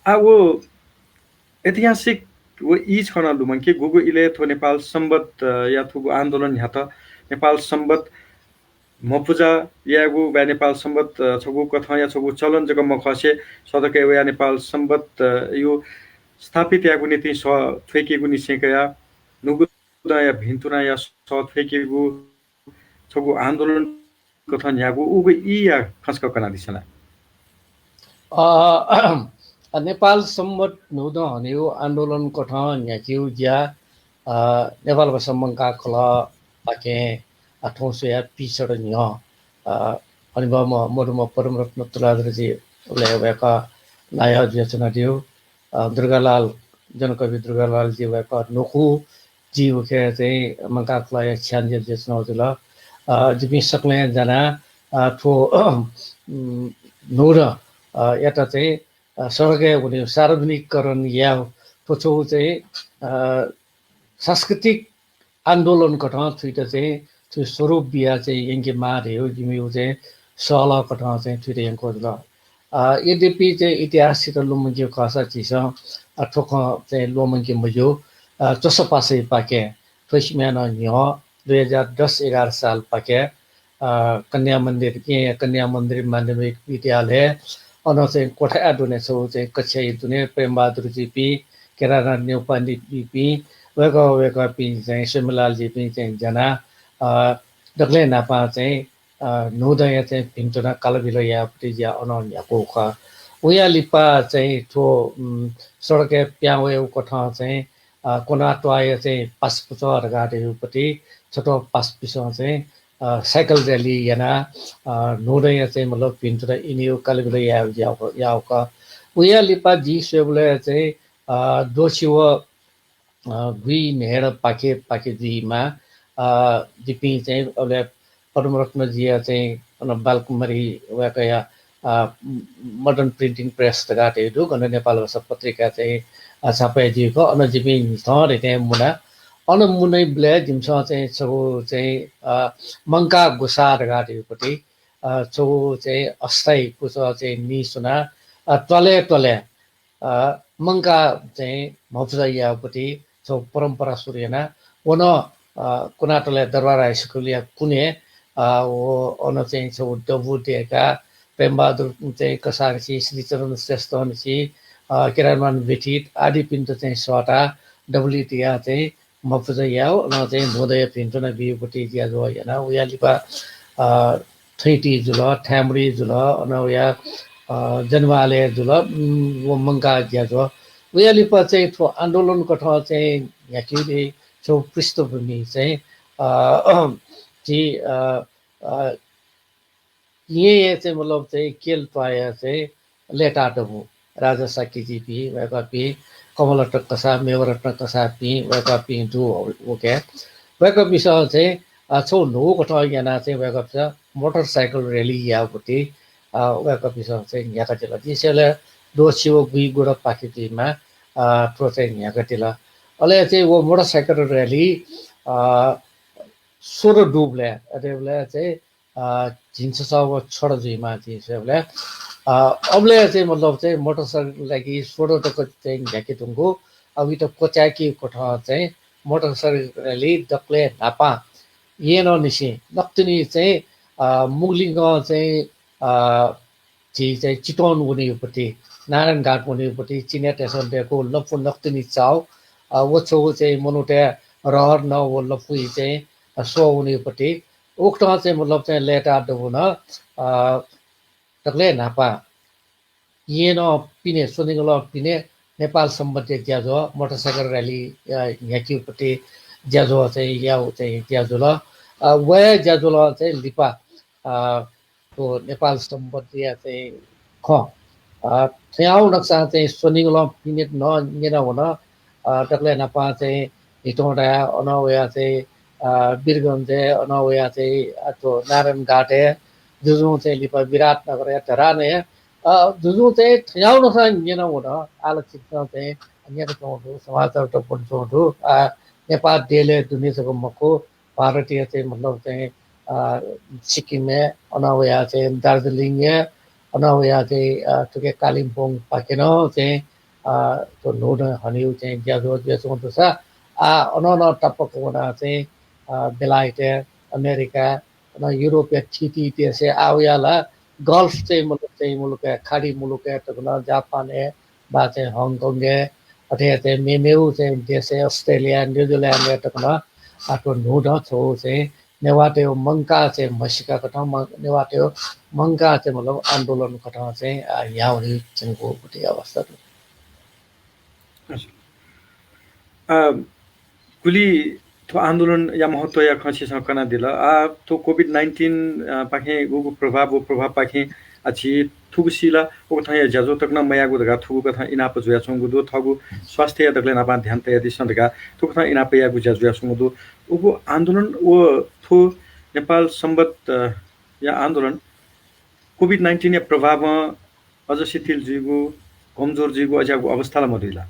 आ व ऐतिहासिक व ई छकः नं लुमंके, गुगु इलय् थ्व नेपाल संवत्, अ, या थुगु आन्दोलन न्ह्यात। नेपाल संवत् म्हपुजा यायेगु वा नेपाल संवत्, अ, छगू कथंया छगू चलन जक मखसे सडकय् वयाः नेपाल संवत्, अ, यु स्थापित यायेगु निंतिं सः थ्वय्‌केगु निसें कयाः न्हूगु दँया भिन्तुनाया सः थ्वय्‌केगु छगू आन्दोलन कथं न्ह्याःगु उगु ईया खँ छकः कनादिसँ ला। अ, नेपाल संवत् न्हूदँ हनेगु आन्दोलन कथं न्ह्याकेगु ज्या, अ, नेपाल भाषा मंकाः खलःपाखें, अ, थौं स्वयाः पीछदँ न्ह्यः, अ, हनेबहःम्ह मदुम्ह पद्मरत्न तुलाधरजी उबलय् वय्‌कः नायः जुयाच्वनादीगु। अ, दुर्गालाल, जनकवि दुर्गालालजी वय्‌कः न्वखु, जि उखे चाहिँ मंकाः खलःया छ्याञ्जे जुयाच्वनागु जुल। अ, जिपिं सकलें जानाः, अ, थ्व, उम्, न्हूदँ, अ, यात चाहिँ, अ, सडकय् वनेगु सार्वजनिकीकरण यायेगु थ्व छगू चाहिँ, अ, सांस्कृतिक आन्दोलन कथं थुइत चाहिँ थुइ स्वरूप बिया चाहिँ यंकेमाः धयागु जिमिगु चाहिँ सहलह कथं चाहिँ थुइत यंकः जुल। अ, यद्यपि चाहिँ इतिहाससित लुमंके खःसा झीसं, अ, थ्व खँ चाहिँ ल्वःमंके मज्यू। अ, च्वसापासापाखें थ्व सिमाय् नं न्ह्यः दुई हजार दस एघार सालपाखें, अ, कन्या मन्दिर, येँ कन्या मन्दिर माध्यमिक विद्यालय, अन चाहिँ कोठाया दुने छगू चाहिँ कक्षाया दुने प्रेमबहादुरजुपिं, केदारनाथ न्यौपानेजुपिं, वय्कः वय्कःपिं चाहिँ स्वयम्भूलालजुपिं चाहिँ ज्यानाः, अ, दकलय् न्हापां चाहिँ, अ, न्हूदँया चाहिँ भिन्तुना कालाबिल यायेगु पति ज्या अन न्ह्याकूगु खः। उया लिपा चाहिँ थ्व, उम्, सडकय् पिहां वयेगु कथं चाहिँ, अ, क्वनाः त्वाःया चाहिँ पासा पुचः धकाः धयागु पति छत्वः पासापिसं चाहिँ, अ, साइकल र्‍याली यानाः, अ, न्हूदँया चाहिँ मतलब भिन्तुना इनेगु कालाबिल यायेगु ज्या, याःगु खः। उया लिपा जिं स्वयेबलय् चाहिँ, अ, द्वःछि व, अ, गुइम्हेर पाखे, पाखे जुइमाः, अ, जिपिं चाहिँ अबलय् पद्मरत्नजुया चाहिँ अन बालकुमारी वय्कःया, अ, Modern Printing Press धकाः धयागु दु, गन नेपाल भाषा पत्रिका चाहिँ, अ, छापय् जुइगु खः। अन जिपिं न्हिथं रितें मुना। अन मुनाबलय् जिमिसं चाहिँ छगू चाहिँ, अ, मंकाः ग्वसाः धकाः धयागु पति, अ, छगू चाहिँ अस्थायी पुचः चाहिँ नीस्वनाः, अ, त्वालय् त्वालय्, अ, मंकाः चाहिँ म्हपुजा यायेगु पति छगू परम्परा सुरु याना। व नं, अ, कुनातलय् दरबार हाई स्कुलया कुने, अ, व अन चाहिँ छगू दबू दय्काः प्रेमबहादुर चाहिँ कसाःनिसें, श्रीचरण श्रेष्ठनिसें, अ, केदारमान बेथित आदिपिन्त चाहिँ सःताः दबुलिइ तियाः चाहिँ म्हपुजा यायेगु, अन चाहिँ न्हूदँया भिन्तुना बीगु पति ज्याझ्वः याना। उया लिपा, अ, थुइँटी जुल, थाय्‌मुरी जुल, अन उया, अ, जनवालय् जुल, उम्, व मंकाः ज्याझ्वः। उया लिपा चाहिँ थ्व आन्दोलन कथं चाहिँ न्ह्याकेगु छगू पृष्ठभूमि चाहिँ, अ, झी, अ, अ, येँया चाहिँ मतलब चाहिँ केल त्वाःया चाहिँ लय्ताः दबू, राजा शाक्यजुपिं, वय्कःपिं, कमलरत्न कसाः, मेवारत्न कसाःपिं, वय्कःपिं दु उके। वय्कःपिन्सं चाहिँ, अ, छगू न्हूगु कथं यानाः चाहिँ वय्कःपिन्सं मोटरसाइकल र्‍याली यायेगु पति, अ, वय्कःपिन्सं चाहिँ न्ह्याकादिल। जिं स्वयेबलय् द्वःछि व गुइगुडा पाखे जुइमाः, अ, थ्व चाहिँ न्ह्याकादिल। अले चाहिँ व मोटरसाइकल र्‍याली, अ, स्वदँ दुबलय्, अथेबलय् चाहिँ, अ, झिंछसः व छदँ जुइमाः जिं स्वयेबलय्। अ, अबलय् चाहिँ मतलब चाहिँ मोटरसाइकल लागि स्वदँ तक चाहिँ न्ह्याके धुंकूगु, अ, उइत क्वचाय्केगु कथं चाहिँ मोटरसाइकल र्‍याली दकलय् न्हापां येँनंनिसें नकतिनि चाहिँ, अ, मुग्लिगं चाहिँ, अ, झी चाहिँ चितवन वनेगु पति, नारायणघाट वनेगु पति, चिनियातय्सं दय्कूगु लँपु नकतिनि चाःगु, अ, व छगू चाहिँ मनूतय् रहर नं व लँपुइ चाहिँ, अ, स्वः वनेगु पति, उकथं चाहिँ मतलब चाहिँ लय्ताः दबू नं, अ, दकलय् न्हापां येँनं पिने, स्वनिगलं पिने नेपाल संवत्‌या ज्याझ्वः, मोटरसाइकल र्‍याली, अ, न्ह्याकेगु पति ज्याझ्वः चाहिँ याःगु चाहिँ ज्या जुल। अ, व हे ज्याझ्वलं चाहिँ लिपा, अ, थ्व नेपाल संवत्‌या चाहिँ खँ, अ, थ्याउँ नक्सां चाहिँ स्वनिगलं पिने नं न्यना वन। अ, दकलय् न्हापां चाहिँ हितोंडाय्, अन वया चाहिँ, अ, वीरगञ्जय्, अन वया चाहिँ, अ, थ्व नारायणघाटय्, जुजुं चाहिँ लिपा विराटनगरय्, धरानय्, अ, जुजुं चाहिँ थ्याउँ नक्सां न्यना वन। आः ला छिकपिन्सं चाहिँ न्यनाच्वंगु दु, समाचारत ब्वनाच्वंगु दु। अ, नेपाः देलय् दुने जक मखु, भारतया चाहिँ मतलब चाहिँ, अ, सिक्किमय्, अन वया चाहिँ दार्जिलिङय्, अन वया चाहिँ, अ, थुके कालिम्पोङपाखे नं चाहिँ, अ, थ्व न्हूदँ हनेगु चाहिँ ज्याझ्वः जुयाच्वंगु दुसा, आः अन नं तापाक वनाः चाहिँ, अ, बेलायतय्, अमेरिका, अन युरोपया थीथी देशय्, आः वया ला गल्फ चाहिँ मुलुक चाहिँ मुलुकय्, खाडी मुलुकय् तक नं, जापानय्, वा चाहिँ हङकङय्, अथे हे चाहिँ मेमेगु चाहिँ देशय्, अस्ट्रेलिया, न्युजिल्यान्डय् तक नं आः थ्व न्हूदँ छगू चाहिँ नेवाःतय् मंकाः चाहिँ म्हसीका कथं म-, नेवाःतय् मंकाः चाहिँ मतलब आन्दोलन कथं चाहिँ, अ, न्ह्यावनी च्वंगु गुति अवस्था दु। अ, गुलि थ्व आन्दोलनया महत्वया खँ छिसं कनादिल। आ, थ्व COVID nineteen, अ, पाखें उगु प्रभाव, व प्रभावपाखें, आ, झी थुगुसी ला उकथंया ज्याझ्वः तक नं मयाःगु धकाः थुगु कथं इनाप जुयाच्वंगु दु। थःगु स्वास्थ्यया दकलय् न्हापां ध्यान तयादिसँ धकाः थुकथं इनाप याःगु ज्या जुयाच्वंगु दु। उगु आन्दोलन व थ्व नेपाल संवत्, अ, या आन्दोलन COVID nineteen या प्रभावं अझ शिथिल जुइगु, कमजोर जुइगु अज्याःगु अवस्था ला मदुइ ला?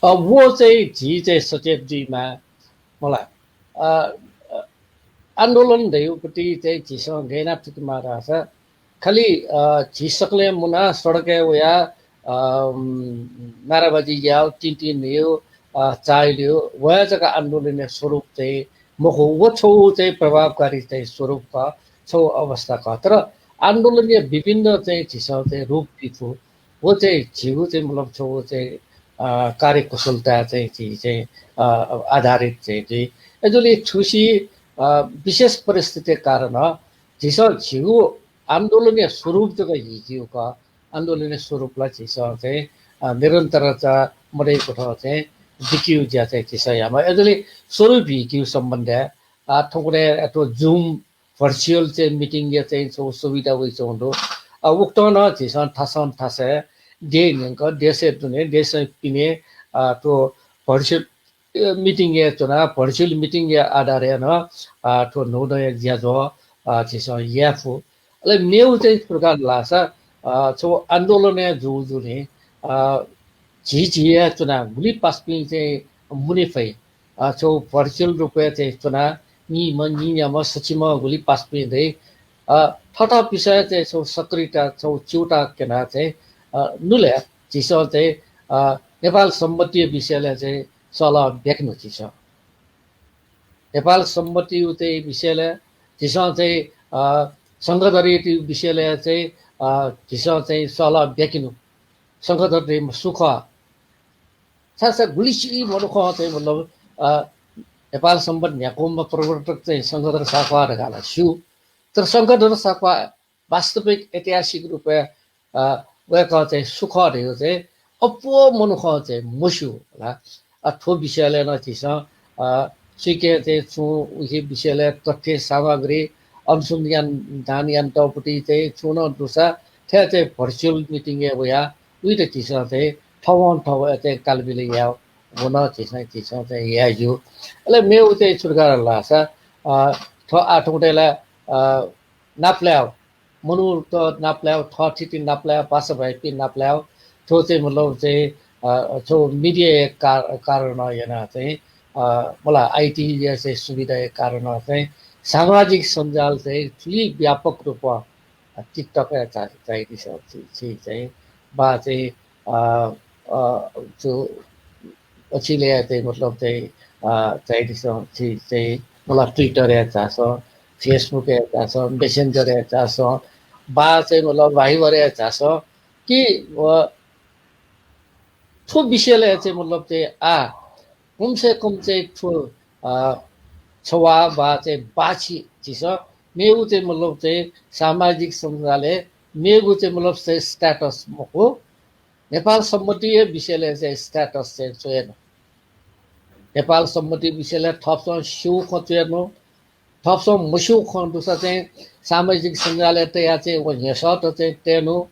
अ, व चाहिँ झी चाहिँ सचेत जुइमाः। मला। अ, अ, आन्दोलन धयागुपट्टि चाहिँ झीसं गय् याना थुइकेमाः धाःसा खालि, अ, झी सकलें मुनाः सडकय् वयाः, अ, नाराबाजी यायेगु, तिंतिं न्ह्येगु, अ, चाःहिलेगु, व हे जक आन्दोलनया स्वरूप चाहिँ मखु, व छगू चाहिँ प्रभावकारी चाहिँ स्वरूप खः, छगू अवस्था खः। तर आन्दोलनया विभिन्न चाहिँ झीसं चाहिँ रूप बी फु। व चाहिँ झीगु चाहिँ मतलब छगू चाहिँ, अ, कार्यकुशलता चाहिँ झी चाहिँ, अ, आधारित चाहिँ झी। अय्‌जूगुलिं थुसी, अ, विशेष परिस्थितिया कारण झीसं झीगु आन्दोलनया स्वरूप जक हिकेगु खः। आन्दोलनया स्वरूपला झीसं चाहिँ, अ, निरन्तरता मदय्‌कथं चाहिँ बिकेगु ज्या चाहिँ झीसं यायेमाः। अय्‌जूगुलिं स्वरूप हिकेगु सम्बन्धय्, अ, थौंकन्हय् अथवा Zoom virtual चाहिँ meeting या चाहिँ छगू सुविधा वइच्वंगु दु। अ, उकथं नं झीसं थासं थासय् देय् न्यंक, देशय् दुने, देशय् पिने, अ, थ्व virtual, अ, meeting य् च्वनाः virtual meeting या आधारय् नं, अ, थ्व न्हूदँया ज्याझ्वः, अ, झीसं याये फु। अले मेगु चाहिँ छु धकाः धाःसा, अ, छगू आन्दोलनय् जूगुलिं, अ, झी झीया च्वनाः गुलि पासापिं चाहिँ मुने फइ। अ, छगू virtual रूपय् चाहिँ च्वनाः निम्ह, निन्याम्ह, सछिम्ह गुलि पासापिं दइ। अ, थःथःपिसं चाहिँ छगू सक्रियता, छगू च्यूताः क्यनाः चाहिँ, अ, नुगलय् झीसं चाहिँ, अ, नेपाल संवत्‌या विषयलय् चाहिँ सल्लाह ब्याकेनु झीसं। नेपाल संवत्‌या चाहिँ विषयलय् झीसं चाहिँ, अ, शंखधरया विषयलय् चाहिँ, अ, झीसं चाहिँ सल्लाह ब्याकेनु। शंखधर धइम्ह सु खः? छाय्‌धाःसा गुलिसिया मनुखं चाहिँ मतलब, अ, नेपाल संवत् न्ह्याकूम्ह प्रवर्तक चाहिँ शंखधर साख्वाः धकाः ला स्यू। तर शंखधर साख्वाः वास्तविक ऐतिहासिक रूपय्, अ, वय्‌कः चाहिँ सु खः धइगु चाहिँ अप्वः मनुखं चाहिँ मस्यू होला। अ, थ्व विषयलय् नं झीसं, अ, सुइके चाहिँ छुं उखे विषयलय् तथ्य सामग्री अनुसन्धान यानातःगुपट्टि चाहिँ छुं नं दुसा थथे चाहिँ virtual meeting य् वयाः उइत झीसं चाहिँ थवं थवय् चाहिँ कालबिल यायेगु नं झीसं, झीसं चाहिँ याये ज्यू। अले मेगु चाहिँ छु धकाः धाःसा, अ, थ्व आः थौंकन्हय् ला, अ, नापलायेगु, मनूत नापलायेगु, थःथिति नापलायेगु, पासा भाइपिं नापलायेगु, थ्व चाहिँ मतलब चाहिँ, अ, थ्व media या का-, कारण यानाः चाहिँ, अ, मला IT या चाहिँ सुविधाया कारण चाहिँ सामाजिक सञ्जाल चाहिँ थुलि व्यापक रूपं, अ, TikTok या चा-, चाहिँ, चाहिँ, चाहिँ वा चाहिँ, अ, अ, जो अछिले चाहिँ मतलब चाहिँ, अ, चाहिँ, चाहिँ, मतलब Twitter या झासँ, Facebook या झासँ, Messenger या झासँ, वा चाहिँ मतलब Viber या झासँ कि, अ, थ्व विषयलय् चाहिँ मतलब चाहिँ आ, कम से कम चाहिँ थ्व, अ, छवाः वा चाहिँ बाछि झीसं मेगु चाहिँ मतलब चाहिँ सामाजिक सञ्जालय् मेगु चाहिँ मतलब चाहिँ status मखु, नेपाल संवत्‌या विषयलय् चाहिँ status चाहिँ च्वयेनु। नेपाल संवत्‌या विषयलय् थःपिसं स्यू खँ च्वयेनु। थःपिसं मस्यू खँ दुसा चाहिँ सामाजिक सञ्जालय् तयाः चाहिँ व न्ह्यसःत चाहिँ तयेनु।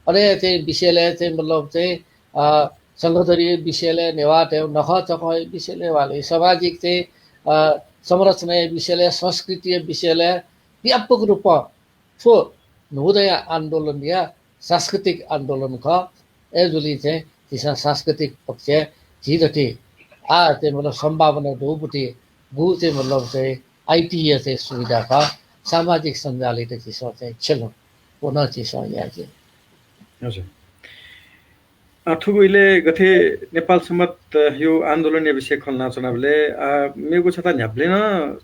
अले चाहिँ विषयलय् चाहिँ मतलब चाहिँ, अ, शंखधरया विषयलय् नेवाःतय् नखःचखःया विषयलय् वा ले सामाजिक चाहिँ, अ, संरचनाया विषयलय्, संस्कृतिया विषयलय् व्यापक रूपं थ्व न्हूदँया आन्दोलनया सांस्कृतिक आन्दोलन खः। अय्‌जूगुलिं चाहिँ झीसं सांस्कृतिक पक्षय् झी दथुइ आः चाहिँ मतलब सम्भावना दुगुपट्टि गु चाहिँ मतलब चाहिँ IT या चाहिँ सुविधा खः। सामाजिक सञ्जालयात झीसं चाहिँ छ्यलु। व नं झीसं याये ज्यू। हजुर। अ, थुगु इलय् गथे नेपाल संवत्‌या आन्दोलनया विषय खँ ल्हानाच्वनाबलय्, अ, मेगु छता न्ह्याबलें नं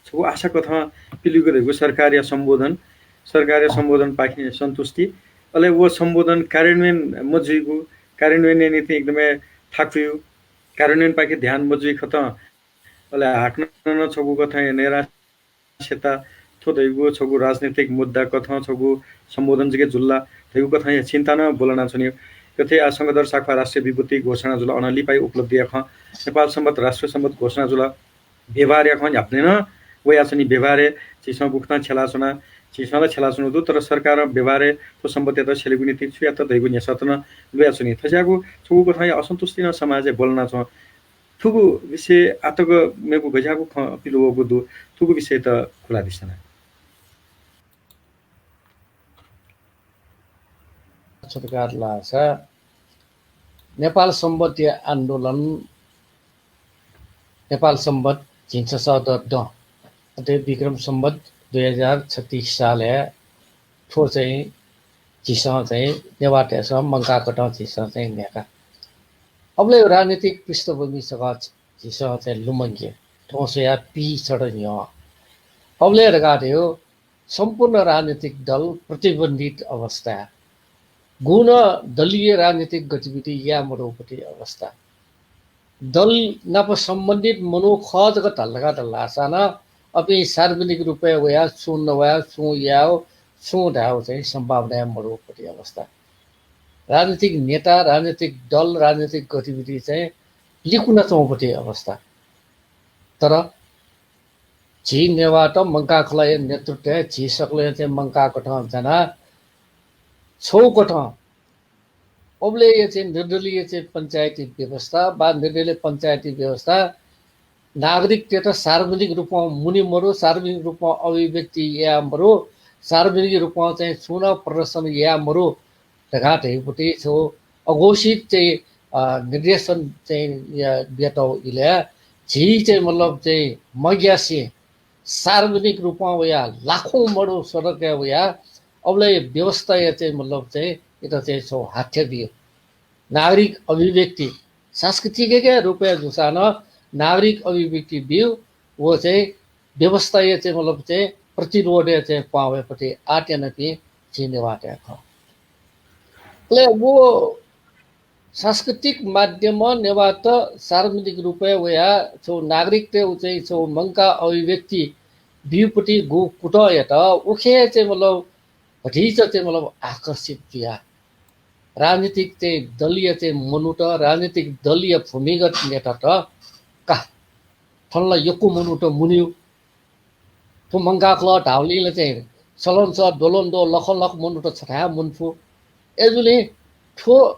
छगू आशा कथं पिलिगु धइगु सरकारया सम्बोधन, सरकारया सम्बोधनपाखें सन्तुष्टि, अले व सम्बोधन कार्यान्वयन मजुइगु, कार्यान्वयनया निंतिं एकदमै थाकुइगु, कार्यान्वयनपाखे ध्यान मजुइकथं, अले हाकनं नं छगू कथंया नैराश्यता, थ्व धइगु छगू राजनीतिक मुद्दा कथं छगू सम्बोधन जक जुल ला धइगु कथंया चिन्ता नं ब्वलनाच्वनीगु। गथे आः शंखधर साख्वाः राष्ट्रिय विभूति घोषणा जुल, अनं लिपाया उपलब्धिया खँ, नेपाल संवत् राष्ट्रिय संवत् घोषणा जुल, व्यवहारया खँ न्ह्याबलें नं वयाच्वनी। व्यवहारय् झीसं गुकथं छ्यलाच्वना, झीसं ला छ्यलाच्वनागु दु, तर सरकारं व्यवहारय् थ्व संवत्‌यात छ्यलेगु निंतिं छु यात धइगु न्ह्यसःत नं लुयाच्वनी। थज्याःगु छगू कथंया असन्तुष्टि नं समाजय् ब्वलनाच्वं। थुगु विषय आःतक मेगु गज्याःगु खँ पिलुवःगु दु, थुगु विषयत खुलादिसँ ला। छु धकाः धाःसा नेपाल संवत्‌या आन्दोलन नेपाल संवत झिंछसः द दँ, अथे विक्रम संवत दुई हजार छत्तीस सालय् थ्व चाहिँ झीसं चाहिँ नेवाःतय्‌सं मंकाः कथं झीसं चाहिँ न्ह्याका। अबलय् राजनीतिक पृष्ठभूमि छकः झीसं चाहिँ लुमंके। थौं स्वयाः पीछदँ न्ह्यः। अबलय् धकाः धयो सम्पूर्ण राजनीतिक दल प्रतिबन्धित अवस्था। गुगुं नं दलीय राजनीतिक गतिविधि याये मदुगुपट्टि अवस्था। दल नाप सम्बन्धित मनू खः जक धाल धकाः धाल धाःसा नं अपिं सार्वजनिक रूपय् वयाः छुं नवाये, छुं याये, छुं धाये चाहिँ सम्भावना मदुगुपट्टि अवस्था। राजनीतिक नेता, राजनीतिक दल, राजनीतिक गतिविधि चाहिँ लिकुनाच्वंगुपट्टि अवस्था। तर झी नेवाःत मंकाः खलःया नेतृत्वय् झी सकलें चाहिँ मंकाः कथं जानाः छगू कथं अबलय्‌या चाहिँ निर्दलीय चाहिँ पञ्चायती व्यवस्था वा निर्दलीय पञ्चायती व्यवस्था नागरिकतय्‌त सार्वजनिक रूपं मुने मरु, सार्वजनिक रूपं अभिव्यक्ति याये मरु, सार्वजनिक रूपं चाहिँ छुं नं प्रदर्शन याये मरु धकाः धइगुपट्टि छगू अघोषित चाहिँ, अ, निर्देशन चाहिँ या-, बियातःगु इलय् झी चाहिँ मतलब चाहिँ मग्यासे सार्वजनिक रूपं वयाः लाखौं मनू सडकय् वयाः अबलय् व्यवस्थाया चाहिँ मतलब चाहिँ इमित चाहिँ छगू हाथ्या बियु। नागरिक अभिव्यक्ति, सांस्कृतिक हे रूपय् जूसां नं नागरिक अभिव्यक्ति बियु, व चाहिँ व्यवस्थाया चाहिँ मतलब चाहिँ प्रतिरोधया चाहिँ क्वहां वयेपट्टि आँट यानापिं झी नेवाःतय् खः। अले व सांस्कृतिक माध्यमं नेवाःत सार्वजनिक रूपय् वयाः छगू नागरिकतय् व चाहिँ छगू मंकाः अभिव्यक्ति बियुपट्टि गुगु कुतः यात, उखे चाहिँ मतलब भतिचा चाहिँ मतलब आकर्षित जुयाः राजनीतिक चाहिँ दलया चाहिँ मनूत, राजनीतिक दलया भूमिगत नेतात का थन ला यक्व मनूत मुनेगु। थ्व मंकाः खलः धाःबलय् ला चाहिँ सलंसः, द्वलंद्वः, लखंलख मनूत छथाय् मुने फु। अय्‌जूगुलिं थ्व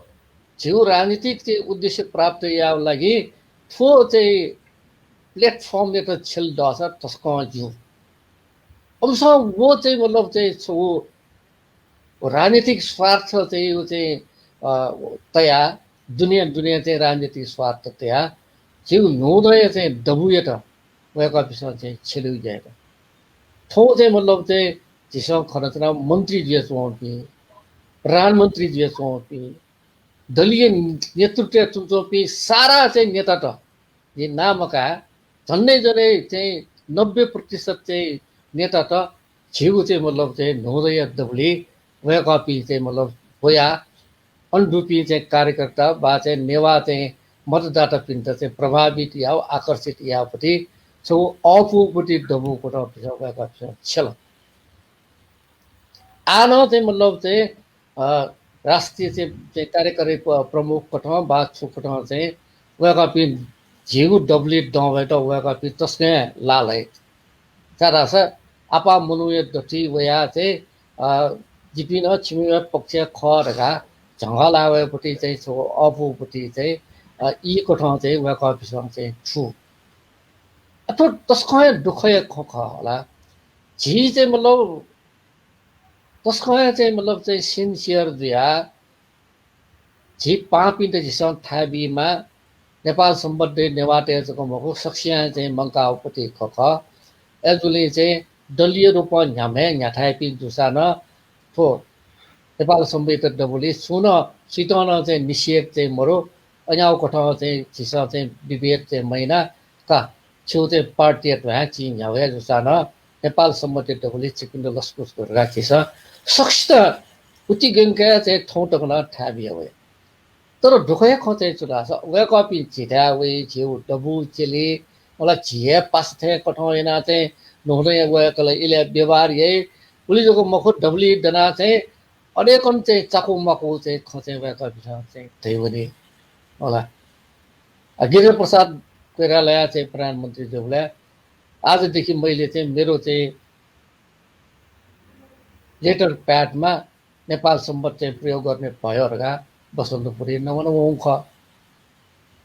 झीगु राजनीतिक चाहिँ उद्देश्य प्राप्त यायेगु लागि थ्व चाहिँ platform यात छ्यले दःसा तसकं ज्यू। अबलसं व चाहिँ मतलब चाहिँ छगू राजनीतिक स्वार्थ चाहिँ व चाहिँ, अ, तयाः दुने दुने चाहिँ राजनीतिक स्वार्थ तयाः झीगु न्हूदँया चाहिँ दबूयात वय्‌कःपिन्सं चाहिँ छ्यलेगु ज्या यात। थौं चाहिँ मतलब चाहिँ झीसं खनाच्वना मन्त्री जुयाच्वंपिं, प्रधानमन्त्री जुयाच्वंपिं, दलीय नेतृत्वय् च्वनाच्वंपिं सारा चाहिँ नेतात, जिं नां मकाये, झन्डै झन्डै चाहिँ नब्बे प्रतिशत चाहिँ नेतात झीगु चाहिँ मतलब चाहिँ न्हूदँया दबुलिइ वय्‌कःपिं चाहिँ मतलब वयाः अन दुपिं चाहिँ कार्यकर्ता वा चाहिँ नेवाः चाहिँ मतदातापिन्त चाहिँ प्रभावित यायेगु, आकर्षित यायेगुपट्टि छगू अःपुगुपट्टि दबू कथं पिसं वय्‌कःपिसं छ्यल। आः नं चाहिँ मतलब चाहिँ, अ, राष्ट्रिय चाहिँ, चाहिँ कार्यकारी प-, प्रमुख कथं वा छु कथं चाहिँ वय्‌कःपिं झीगु दबुलिइ दं वयेत वय्‌कःपिं तसकं लाः ल्हाइ। छाय्‌धाःसा आपाः मनूया दथुइ वयाः चाहिँ, अ, जिपिं नं छिमिगु पक्षय् खः धकाः झंगः लाः वयेगुपट्टि चाहिँ छगू अःपुगुपट्टि चाहिँ, अ, ई कथं चाहिँ वय्‌कःपिसं चाहिँ थू। अ, थ्व तसकं हे दुःखया खँ खः होला। झी चाहिँ मतलब तसकं हे चाहिँ मतलब चाहिँ sincere जुयाः झी पाहांपिन्त झीसं थाय् बीमाः। नेपाल संवतय् नेवाःतय् जक मखु, सकसियां चाहिँ मंकाःगुपट्टि खँ खः। अय्‌जूगुलिं चाहिँ दलीय रूपं न्ह्याम्ह हे न्ह्याथाय्‌पिं जूसां नं थ्व नेपाल संवत दबुलिइ सुं नं सुइतं नं चाहिँ निषेध चाहिँ मरु। अज्याःगु कथं चाहिँ झीसं चाहिँ विभेद चाहिँ मयाना का, छिगु चाहिँ पार्टीया ध्वाँय् चिं न्ह्यावया जूसां नं नेपाल संवत दबुलिइ छिकपिन्त लसकुस धकाः झीसं सकसित उतिग्यंकय् चाहिँ थौं तक नं थाय् बिया वया। तर दुःखया खँ चाहिँ छु धाःसा वय्‌कःपिं झीथाय् वइ, झीगु दबू च्यली, मला झी हे पासा थें कथं यानाः चाहिँ न्हूदँया वय्‌कलं इलय् व्यवहार याइ। उलि जक मखु, दबुलिइ दनाः चाहिँ अनेकन चाहिँ चाकु माकु चाहिँ खँ चाहिँ वय्‌कःपिन्सं चाहिँ धयावनी। होला। अ, गिरिजा प्रसाद कोइरालाया चाहिँ प्रधानमन्त्री जूबलय् आजदेखि मैले चाहिँ मेरो चाहिँ letter pad मा नेपाल संवत चाहिँ प्रयोग गर्ने भयो धकाः बसन्तपुरय् नवानावंगु खः।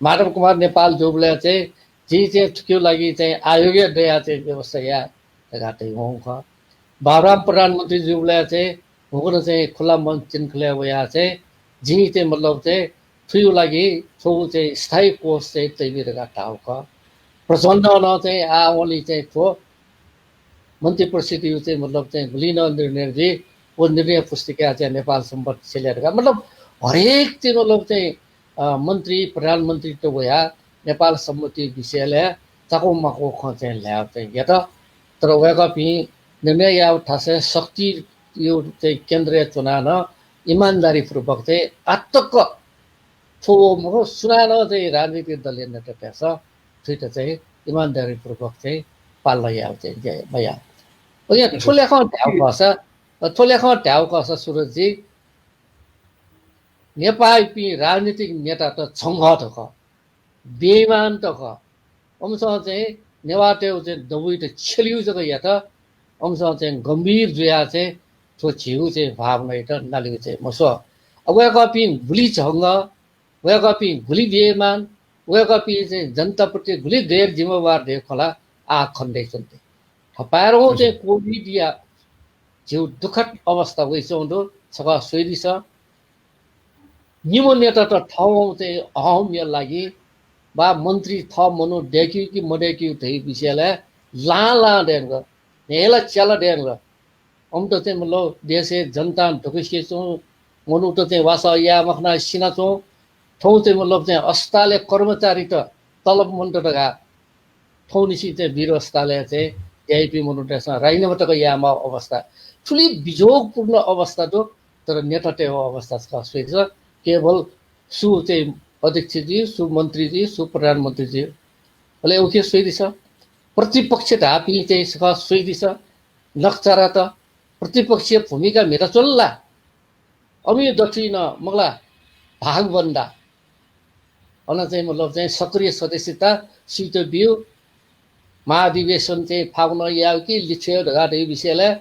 माधव कुमार नेपाल जूबलय् चाहिँ जिं चाहिँ थुकिया लागि चाहिँ आयोग हे दयाः चाहिँ व्यवस्था याये धकाः धयावंगु खः। बाबुराम प्रधानमन्त्री जूबलय् चाहिँ हुकन चाहिँ खुल्ला मञ्च तिंकलय् वयाः चाहिँ जिं चाहिँ मतलब चाहिँ थुकिया लागि छगू चाहिँ स्थायी कोष चाहिँ तयाबी धकाः धाःगु खः। प्रचण्डं नं चाहिँ आ ओन्ली चाहिँ थ्व मन्त्रिपरिषद्या चाहिँ मतलब चाहिँ गुलि नं निर्णय जुइ, व निर्णय पुस्तिका चाहिँ नेपाल संवत् छ्यले धकाः मतलब हरेक चाहिँ मतलब चाहिँ, अ, मन्त्री, प्रधानमन्त्रीत वयाः नेपाल संवत्या विषयलय् चाकु माकु खँ चाहिँ ल्हायेगु चाहिँ यात। तर वय्कःपिं निर्णय यायेगु थासय् शक्तिया चाहिँ केन्द्रय् च्वनाः नं इमानदारीपूर्वक चाहिँ आतक थ्व व मखु, सुनानं चाहिँ राजनीतिक दलया नेतातय्सं थुइत चाहिँ इमानदारीपूर्वक चाहिँ पाल्ला यायेगु चाहिँ ज्या मयाः। अज्यां थ्व ल्याखं धायेगु खःसा, थ्व ल्याखं धायेगु खःसा सुरजजी, नेपाःपिं राजनीतिक नेतात झंघःत खः, बेइमानत खः। अमिसं चाहिँ नेवाःतय्गु चाहिँ दबुइत छ्यलिउ जक यात। अमिसं चाहिँ गम्भीर जुयाः चाहिँ थ्व झीगु चाहिँ भावनायात नालिउ चाहिँ मस्वः। अ, वय्कःपिं गुलि झंगः, वय्कःपिं गुलि बेइमान, वय्कःपिं चाहिँ जनताप्रति गुलि गैर जिम्मेवार धइगु खँ ला आः खने दइच्वनी। थपाय्रं हजुर। चाहिँ कोभिडया झीगु दुःखद अवस्था वइच्वंगु दु, छकः स्वयादिसँ। निम्ह नेतात थःम्हं चाहिँ अहमया लागि वा मन्त्री थः मनू दय्केगु कि मदय्केगु धइगु विषयलय् लां लां दय्‌धुंकल, न्ह्यला च्याला दय्‌धुंकल। अमित चाहिँ मतलब देशय् जनतां धुकुसिया च्वं, मनूत चाहिँ वासः याये मखनाः सिनाच्वं, थौं चाहिँ मतलब चाहिँ अस्पतालय् कर्मचारीत तलब मन्त धकाः थौंनिसें चाहिँ वीर अस्पतालय् चाहिँ ज्याइपिं मनूतय्सं राजीनामा तक यायेमाःगु अवस्था। थुलि बिजोगपूर्ण अवस्था दु, तर नेतातय्गु अवस्था छकः स्वयादिसँ। केवल सु चाहिँ अध्यक्ष जुइ, सु मन्त्री जुइ, सु प्रधानमन्त्री जुइ, अले उखे स्वयादिसँ। प्रतिपक्ष धाःपिं चाहिँ छकः स्वयादिसँ। नकचरात प्रतिपक्षीय भूमिका म्हिताच्वन ला? अमिं दथुइ नं मखु ला, भागबन्दा। अन चाहिँ मतलब चाहिँ सक्रिय सदस्यता सुइत बिउ, महाधिवेशन चाहिँ फागुनं याउ कि लिच्छ्वय् धकाः धइगु विषयलय्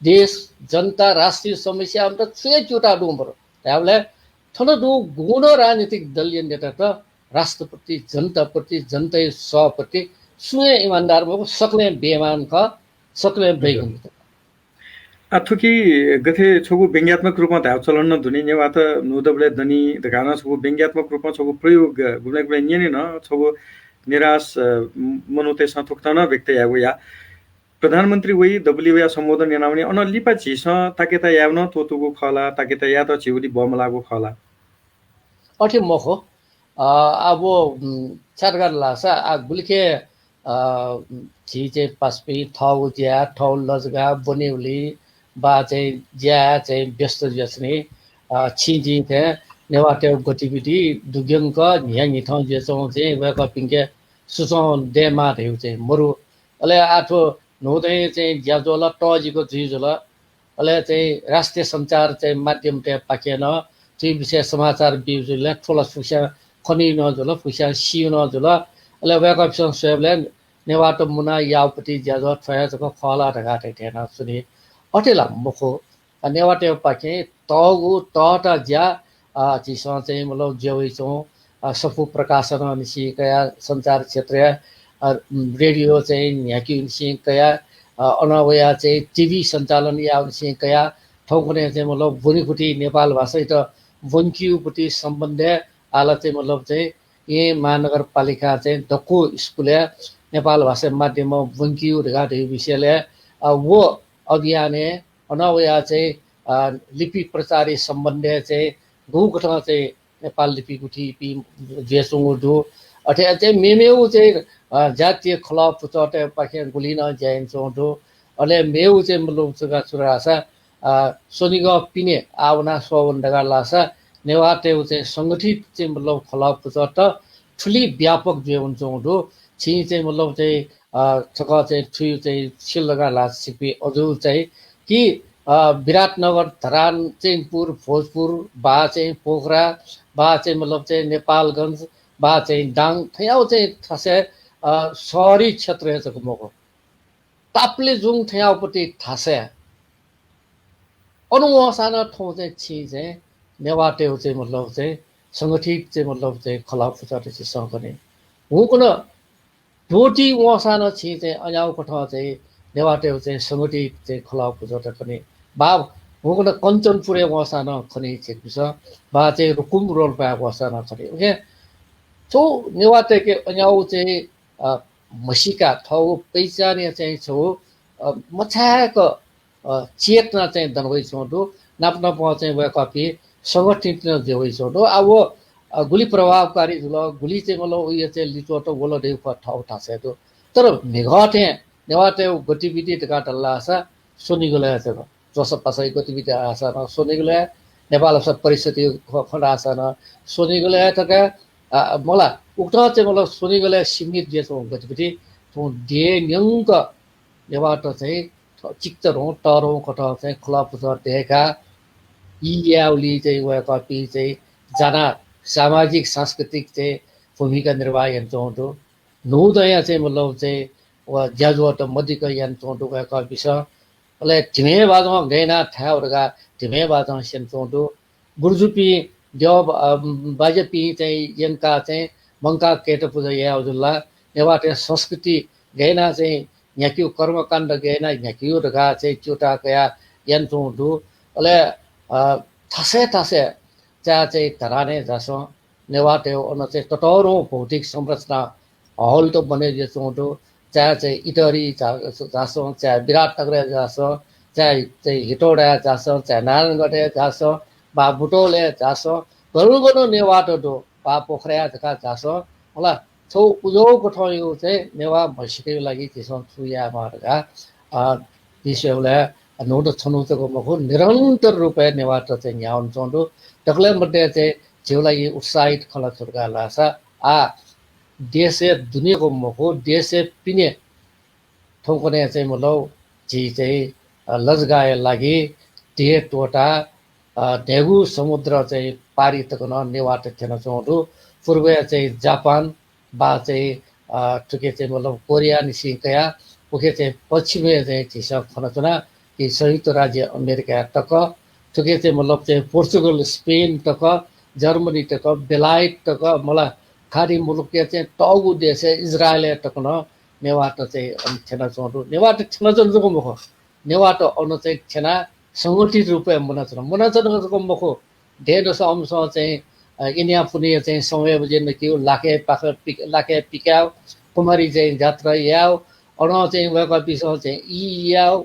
देश, जनता, राष्ट्रिय समस्यात छु हे च्यूताः दुं बरु धायेबलय् थन दुगु गुगुं नं राजनीतिक दलया नेतात राष्ट्रप्रति, जनताप्रति, जनताया सःप्रति सुं हे इमानदार मखु, सकलें बेइमान खः, सकलें हजुर। बैगुनित। आ, थुकी गथे छगू व्यंग्यात्मक रूपं धायेगु चलन नं दुनि, नेवाःत न्हूदबलय् दनि धकाः नं छगू व्यंग्यात्मक रूपं छगू प्रयोग गुबलें गुबलें न्यने नं छगू निराश, अ, म-, मनूतय्सं थुकथं नं व्यक्त यायेगु या। प्रधानमन्त्री वइ, दबुलिइ वयाः सम्बोधन यानावनी, अन लिपा झीसं ताकेता यायेगु नं त्वःतूगु खः ला, ताकेता यायेत झीगुलिइ बमलाःगु खः ला? अथे मखु। अ, अब, उम्, छाय् धकाः धाःसा, आ, गुलिखे, अ, झी चाहिँ पासापिं थःगु ज्या, थःगु लजगाः ब्वनेबलय् वा चाहिँ ज्याय् चाहिँ व्यस्त जुयाच्वनी। अ, छिं जिं थें नेवाःतय्गु गतिविधि दुग्यंक न्हियान्हिथं जुयाच्वंगु चाहिँ वय्कःपिन्के सुचं दयेमाः धइगु चाहिँ मरु। अले आः थ्व न्हूदँया चाहिँ ज्याझ्वः ला तःजिक जुइ जुल। अले चाहिँ राष्ट्रिय सञ्चार चाहिँ माध्यमतय्पाखें नं थुइ विषय समाचार बिउ जुल, थ्व ला फुक्कस्यां खनी नं जुल, फुक्कस्यां सीउ नं जुल। अले वय्कःपिन्सं स्वयेबलय् नेवाःत मुनाः याःगुपति ज्याझ्वः थ्व हे जक खः ला धकाः धइथें नं च्वनी। अथे ला मखु। अ, नेवाःतय्पाखें तःगु तःता ज्या, अ, झीसं चाहिँ मतलब ज्यवइच्वं, अ, सफू प्रकाशनंनिसें कयाः सञ्चार क्षेत्रय्, अ, रेडियो चाहिँ न्ह्याकेगुनिसें कयाः, अ, अन वयाः चाहिँ टिभी सञ्चालन याःगुनिसें कयाः थौंकन्हय् चाहिँ मतलब ब्वनेकुथि नेपाल भाषायात ब्वंकेगुपति सम्बन्धय् आः ला चाहिँ मतलब चाहिँ येँ महानगरपालिकां चाहिँ दक्व स्कुलय् नेपाल भाषा माध्यमं ब्वंकेगु धकाः धइगु विषयलय्, अ, व अभियानय् अन वयाः चाहिँ, अ, लिपि प्रचारया सम्बन्धय् चाहिँ गुकथं चाहिँ नेपाल लिपि गुथिपिं जुयाच्वंगु दु। अथे चाहिँ मेमेगु चाहिँ, अ, जातीय खलः पुचःतय्पाखें गुलि नं ज्या यानाच्वंगु दु। अले मेगु चाहिँ मतलब छु का छु धाःसा, अ, स्वनिगः पिने आः वनाः स्वः वने धकाः धाःसा नेवाःतय्गु चाहिँ संगठित चाहिँ मतलब खलः पुचःत थुलि व्यापक जुया वनाच्वंगु दु। छिं चाहिँ मतलब चाहिँ अ, छकः चाहिँ थुइ चाहिँ सिल धकाः धाःसा छिकपिं अजू चाहिँ कि, अ, विराटनगर, धरान, चैनपुर, भोजपुर, वा चाहिँ पोखरा, वा चाहिँ मतलब चाहिँ नेपालगञ्ज, वा चाहिँ दाङ थज्याःगु चाहिँ थासय्, अ, शहरी क्षेत्रय् जक मखु, तापालि जुं थज्याःगुपति थासय् अन वंसां नं थौं चाहिँ छिं चाहिँ नेवाःतय्गु चाहिँ मतलब चाहिँ संगठित चाहिँ मतलब चाहिँ खलः पुचःत छिसं खनी। हुकन द्वःति वंसां नं छिं चाहिँ अज्याःगु कथं चाहिँ नेवाःतय्गु चाहिँ संगठित चाहिँ खलः पुचःत खनी। वा हुकन कञ्चनपुरय् वंसां नं खनी छिकपिन्सं, वा चाहिँ रुकुम रोल्पाय् वंसां नं खनी। OK, थ्व नेवाःतय्के अज्याःगु चाहिँ, अ, म्हसीका थःगु पहिचानया चाहिँ छगू, अ, मछाय्क, अ, चेतना चाहिँ दनावइच्वंगु दु। नाप नापं चाहिँ वय्कःपिं संगठित नं जुयावइच्वंगु दु। आ, व, अ, गुलि प्रभावकारी जुल, गुलि चाहिँ मतलब उया चाहिँ लिच्वः त वल धइगु खँ थःगु थासय् दु। तर म्हिगः थें नेवाःतय्गु गतिविधि धकाः धाल धाःसा स्वनिगलय् जक च्वसापासाया गतिविधि धाःसा नं स्वनिगलय्, नेपाल भाषा परिषद्या ख-, खँ धाःसा नं स्वनिगलय् तक, अ, मला उकथं चाहिँ मतलब स्वनिगलय् सीमित जुयाच्वंगु गतिविधि थौं देय् न्यंक नेवाःत चाहिँ थ-, चित्तधं तःधं कथं चाहिँ खलः पुचः दय्काः ई यायेगुलिइ चाहिँ वय्कःपिं चाहिँ जानाः सामाजिक सांस्कृतिक चाहिँ भूमिका निर्वाह यानाच्वंगु दु। न्हूदँया चाहिँ मतलब चाहिँ व ज्याझ्वःत मदिक्क यानाच्वंगु दु वय्कःपिन्सं। अले धिमय् बाजं गय् यानाः थायेगु धकाः धिमय् बाजं स्यनाच्वंगु दु। गुरुजुपिं द्यः, अ, बाज्यापिं चाहिँ यंकाः चाहिँ मंकाः कय्त पुजा यायेगु जुल ला, नेवाःतय् संस्कृति गय् यानाः चाहिँ न्ह्याकेगु, कर्मकाण्ड गय् यानाः न्ह्याकेगु धकाः चाहिँ च्यूताः कयाः यानाच्वंगु दु। अले, अ, थासय् थासय् चाहे चाहिँ धरानय् झासँ, नेवाःतय् अन चाहिँ ततःधं भौतिक संरचना हलत बने जुयाच्वंगु दु। चाहे चाहिँ इटहरी झा-, झासँ, चाहे विराटनगरय् झासँ, चाहे चाहिँ हेटौडाय् झासँ, चाहे नारायणगढय् झासँ, वा बुटवलय् झासँ, गन गन नेवाःत दु, वा पोखराय् धकाः झासँ, होला, छगू उजं कथंयागु चाहिँ नेवाः म्हसीकाया लागि झीसं छु यायेमाः धकाः, अ, झीसं न्हूदँ छन्हु जक मखु, निरन्तर रूपय् नेवाःत चाहिँ न्ह्यावनाच्वंगु दु। दकलय् मध्ये चाहिँ झीगु लागि उत्साहित खँ ला छु धकाः धाःसा, आः देशय् दुने जक मखु, देशय् पिने थौंकन्हय् चाहिँ मतलब झी चाहिँ, अ, लजगाःया लागि देय् त्वःताः, अ, न्हय्गू समुद्र चाहिँ पारि तक नं नेवाःत थ्यनाच्वंगु दु। पूर्वय् चाहिँ जापान, वा चाहिँ, अ, थुके चाहिँ मतलब कोरियानिसें कयाः उखे चाहिँ पश्चिमय् चाहिँ झीसं खनाच्वना कि संयुक्त राज्य अमेरिका तक, थुके चाहिँ मतलब चाहिँ पोर्चुगल, स्पेन तक, जर्मनी तक, बेलायत तक, मला खाडी मुलुकया चाहिँ तःगु देशय् इजरायलय् तक नं नेवाःत चाहिँ अन थ्यनाच्वंगु दु। नेवाःत थ्यनाच्वंगु जक मखु, नेवाःत अन चाहिँ थ्यनाः संगठित रूपय् मुनाच्वन। मुनाच्वंगु जक मखु, धेंधोसा अम्सं चाहिँ, अ, इन्या पुन्या चाहिँ समय बजे नकिउ लाखे पाखे पिक-, लाखे पिकाउ कुमारी चाहिँ जात्रा याउ, अन चाहिँ वय्कःपिसं चाहिँ ई याउ,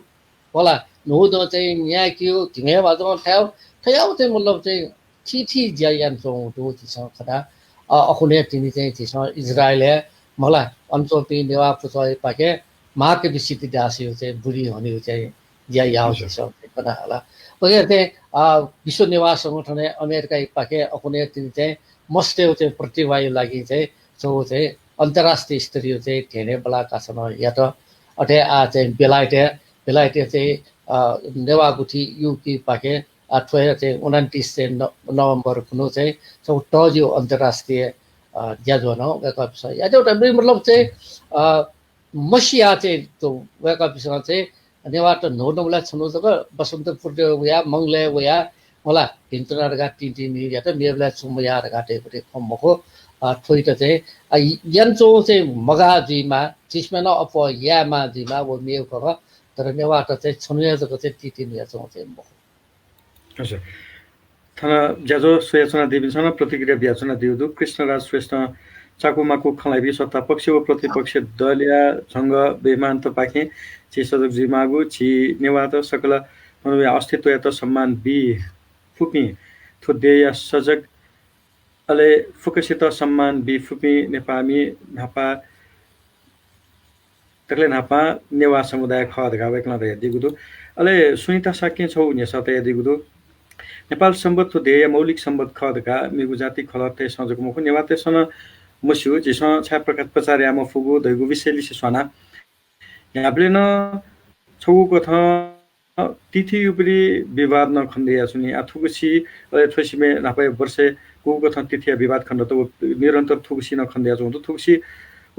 होला, न्हूदँ चाहिँ न्यायेकेगु, धिमय् बाजं थायेगु, थज्याःगु चाहिँ मतलब चाहिँ थीथी ज्या यानाच्वंगु दु झीसं खना। अ, अखुनय् तिनि चाहिँ झीसं इजरायलय् मला अन च्वंपिं नेवाः पुचःयापाखें महाकवि सिद्धिदासयागु चाहिँ बुलिं हनेगु चाहिँ ज्या याःगु हजुर। झीसं खना हला। उकिं चाहिँ, अ, विश्व नेवाः संगठनय् अमेरिकायापाखें अखुनय् तिनि चाहिँ मस्तय्गु चाहिँ प्रतिभाया लागि चाहिँ छगू चाहिँ अन्तर्राष्ट्रिय स्तरीय चाहिँ धेंधेंबल्लाः कासा नं यात। अथे आः चाहिँ बेलायतय्, बेलायतय् चाहिँ, अ, नेवाः गुथि युकेपाखें, अ, थ्व हे चाहिँ उनन्तिस चाहिँ न-, नोभेम्बर खुन्हु चाहिँ छगू तःजिगु अन्तर्राष्ट्रिय, अ, ज्याझ्वः नं वय्कःपिसं यात। मतलब चाहिँ, अ, मसिया चाहिँ त वय्कःपिसं चाहिँ नेवाःत न्हूदँबलय् छन्हु जक बसन्तपुरय् वया, मंगलय् वया, मला भिन्तुना धकाः तिनि तिनि यात, मेबलय् छुं मया धकाः धइगु खँ मखु। अ, थ्वइत चाहिँ, अ, यानाच्वंगु चाहिँ मगाः जुइमाः, झीसं नं अप्वः यायेमाः जुइमाः, व मेगु खँ खः। तर नेवाःत चाहिँ छन्हुया जक चाहिँ तिनि तिनि यानाच्वंगु चाहिँ मखु। हजुर। थन ज्याझ्वः स्वयाच्वनादीपिन्सं नं प्रतिक्रिया बियाच्वनादीगु दु। कृष्णराज श्रेष्ठं चाकु माकु खँ ल्हाइपिं सत्ता पक्ष व प्रतिपक्ष दलया झंगः बेइमानतापाखें झी सजग जुइमाःगु, झी नेवाःत सकल मनूया अस्तित्वयात सम्मान बी फुपिं, थ्व देय्‌या सजग, अले फुक्कसित सम्मान बी फुपिं नेपाःमि न्हापा दकलय् न्हापां नेवाः समुदाय खः धकाः वय्कलं धयादीगु दु। अले सुनिता शाक्यं छगू न्ह्यसः तयादीगु दु। नेपाल संवत् थ्व देय्‌या मौलिक संवत् खः धकाः मेगु जाति खलःतय्सं जक मखु, नेवाःतय्सं नं मस्यू। झीसं छाय् प्रका-, प्रचार याये मफुगु धइगु विषय लिसे स्वानाः न्ह्याबलें नं छगू कथं तिथिया उपरि विवाद नं खनेदयाच्वनी। आ, थुगुसी, अले थ्व सिबें न्हापाया वर्षय् गुगु कथं तिथिया विवाद खनेदत, व निरन्तर थुगुसी नं खनेदयाच्वंगु दु। थुगुसी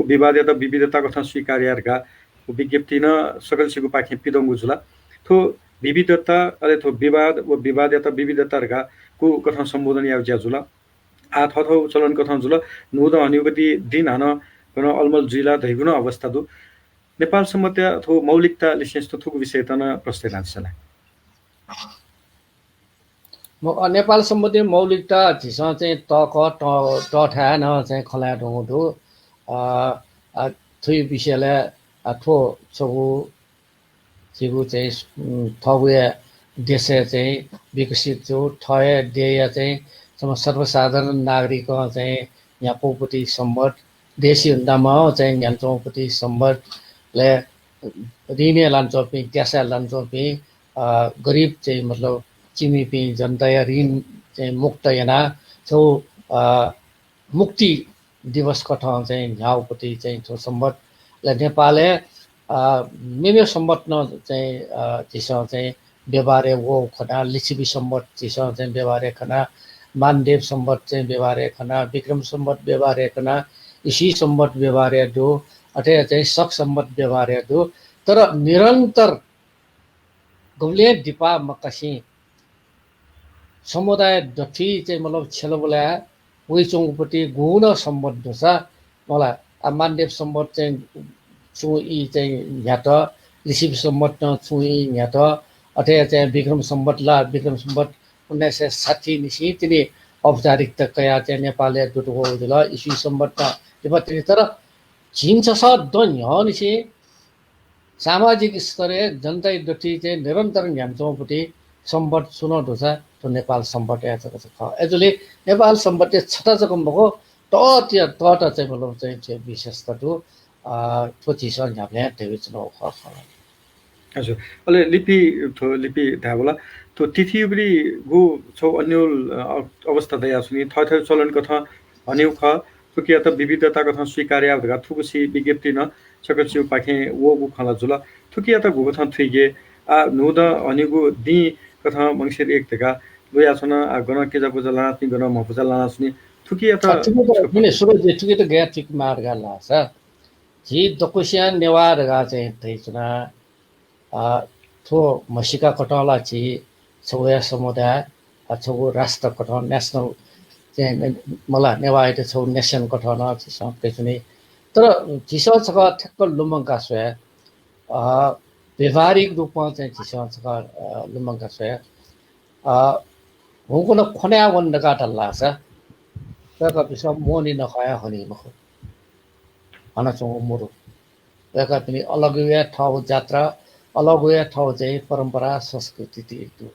व विवादयात विविधता कथं स्वीकार याये धकाः व विज्ञप्ति नं सकलसिगुपाखें पिदंगु जुल। थ्व विविधता, अले थ्व विवाद व विवादयात विविधता धकाः गुगु कथं सम्बोधन यायेगु ज्या जुल। आ, थःथःगु चलन कथं जुल। न्हूदँ हनेगु दि-, दिन हानं गन अलमल जुइ ला धइगु नं अवस्था दु। नेपाल संवत्‌या थ्व मौलिकता लिसें थुगु विषयत नं प्रश्न यानादिसँ ला? म-, अ, नेपाल संवत्‌या मौलिकता झीसं चाहिँ तःकः, त-, तःथाय् नं चाहिँ खँ ल्हाये धुंगु दु। अ, अ, थुइ विषयलय्, अ, थ्व छगू झीगु चाहिँ, उम्, थःगु हे देशय् चाहिँ विकसित जू, थः हे देय्‌या चाहिँ सम-, सर्वसाधारण नागरिकं चाहिँ न्ह्याकूपति संवत्, देशी नामं चाहिँ न्ह्यानाच्वंपति संवत्, लय् ऋणय् लानाच्वंपिं, त्यासाय् लानाच्वंपिं, अ, गरिब चाहिँ मतलब चिमिपिं जनताया ऋण चाहिँ मुक्त याना छगू, अ, मुक्ति दिवस कथं चाहिँ न्ह्याउपति चाहिँ थ्व संवत्। अले नेपालय्, अ, मेमेगु संवत् नं चाहिँ, अ, झीसं चाहिँ व्यवहारय् वःगु खना, लिच्छवि संवत् झीसं चाहिँ व्यवहारय् खना, मानदेव संवत् चाहिँ व्यवहारय् खना, विक्रम संवत् व्यवहारय् खना, इस्वी संवत् व्यवहारय् दु, अथे चाहिँ शक संवत् व्यवहारय् दु। तर निरन्तर गुबलें दिपाः मकासें समुदाय दथुइ चाहिँ मतलब छ्यलाबुलाय् वइच्वंगुपति गुगु नं संवत् दुसा, मला, आ, मानदेव संवत् चाहिँ छुं ई चाहिँ न्ह्यात, लिच्छवि संवत् नं छुं ई न्ह्यात, अथे चाहिँ विक्रम संवत् ला, विक्रम संवत् उन्नाइस सय साठी निसें तिनि औपचारिकता कयाः चाहिँ नेपालय् दुत वःगु जुल, इस्वी संवत् नं लिपा तिनि। तर झिंछसः दँ न्ह्यःनिसें सामाजिक स्तरय् जनताया दथुइ चाहिँ निरन्तर न्ह्यानाच्वंपति संवत् सुं नं दुसा थ्व नेपाल संवत्‌या जक खः। अय्‌जूगुलिं नेपाल संवत्‌या छता जक मखु, तःत, तःत चाहिँ मतलब चाहिँ थ्व विशेषता दु। अ, थ्व झीसं न्ह्याबलें धयाच्वनागु खः। हजुर। अले लिपि, थ्व लिपि धायेबलय् थ्व तिथिबरीगु छगू अन्योल, अ, अवस्था दयाच्वनी। थःथःगु चलन कथं हनेगु खः। थुकियात विविधता कथं स्वीकार यायेगु धकाः थुगुसी विज्ञप्ति नं सकलसिगुपाखें वःगु खँ ला जुल। थुकियात गुकथं थुइके? आ, न्हूदँ हनेगु दिं कथं मंसिर एक धकाः लुयाच्वन, आ, गनं किजापुजा लानाच्वनी, गनं म्हपुजा लानाच्वनी। थुकियात अ, थुकियात, मने सुरज जी, थुकियात गय् थुइकेमाः धकाः धाःसा, झी दक्वस्यां नेवाः धकाः चाहिँ धयाच्वना। अ, थ्व म्हसीका कथं ला झी छगू हे समुदाय, अ, छगू राष्ट्र कथं, national चाहिँ, मला, नेवाःयात छगू nation कथं नं झीसं कयाच्वनी। तर झीसं छकः ठ्याक्क लुमंका स्वये, अ, व्यावहारिक रूपं चाहिँ झीसं छकः, अ, लुमंका स्वये। अ, हुंकन ख्वनाय् वन धकाः धाल धाःसा, वय्‌कःपिसं मोहनी नखःया हनी मखु। हनाच्वंगु मरु। वय्‌कःपिनि अलग हे थःगु जात्रा, अलग हे थःगु चाहिँ परम्परा, संस्कृति दु।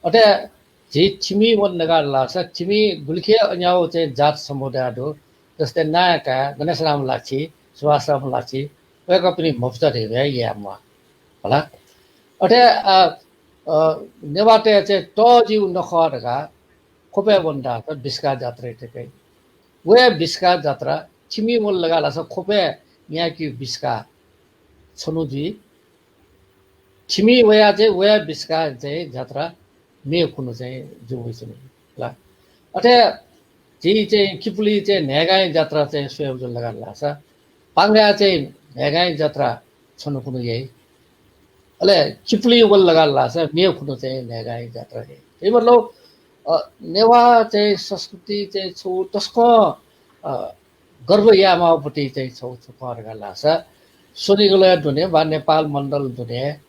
अथे झी थिमि वन धकाः धाल धाःसा, थिमि गुलिखे अन्याउ चाहिँ जात समुदाय दु। जस्तै नायः काय्, गणेशराम लाछि, सुभाषराम लाछि, वय्‌कःपिनि म्हपुजा धइगु हे याये म्वाः। होला? अथे, अ, अ, नेवाःतय् चाहिँ तःजिउ नखः धकाः ख्वपय् वन धाःसा बिस्का जात्रा हे थें। वया बिस्का जात्रा थिमि वन धकाः धाःसा ख्वपय् न्यायेकेगु बिस्का छन्हु जुइ। थिमि वया चाहिँ वया बिस्का चाहिँ जात्रा मेगु खुन्हु चाहिँ जू वइच्वनी ला। अथे झी चाहिँ किपुली चाहिँ न्हय्‌गाँय् जात्रा चाहिँ स्वयेगु जुल धकाः धाःसा, पांगाय् चाहिँ न्हय्‌गाँय् जात्रा छन्हु खुन्हु याइ। अले किपुली वल धकाः धाःसा मेगु खुन्हु चाहिँ न्हय्‌गाँय् जात्रा याइ। थ्व मतलब, अ, नेवाः चाहिँ संस्कृति चाहिँ छगू तसकं, अ, गर्व यायेमाःगु पति चाहिँ छगू छु खः धकाः धाःसा, स्वनिगलय् दुने वा नेपाल मण्डल दुने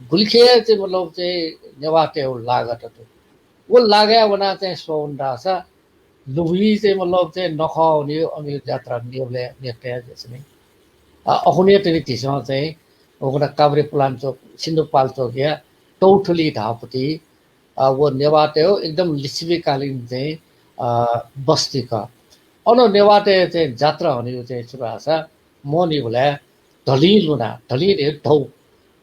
गुलिखे चाहिँ मतलब चाहिँ नेवाःतय्‌गु लागात दु। व लागाय् वनाः चाहिँ स्वः वन धाःसा लुभुइ चाहिँ मतलब चाहिँ नखः वनीगु अमिगु जात्रा मेगु, मेगु तयाः जुइ नि। अ, अखुन्हु तिनि झीसं चाहिँ वय्‌कः काभ्रे पुलांचोक, सिन्धुपाल्चोकया तौथली धाःपति, अ, व नेवाःतय्‌गु एकदम लिच्छविकालीन चाहिँ, अ, बस्ती खः। अन नेवाःतय् चाहिँ जात्रा हनीगु चाहिँ छु धाःसा मोहनीबलय् धलिं लुनाः, धलिं धइगु धौ,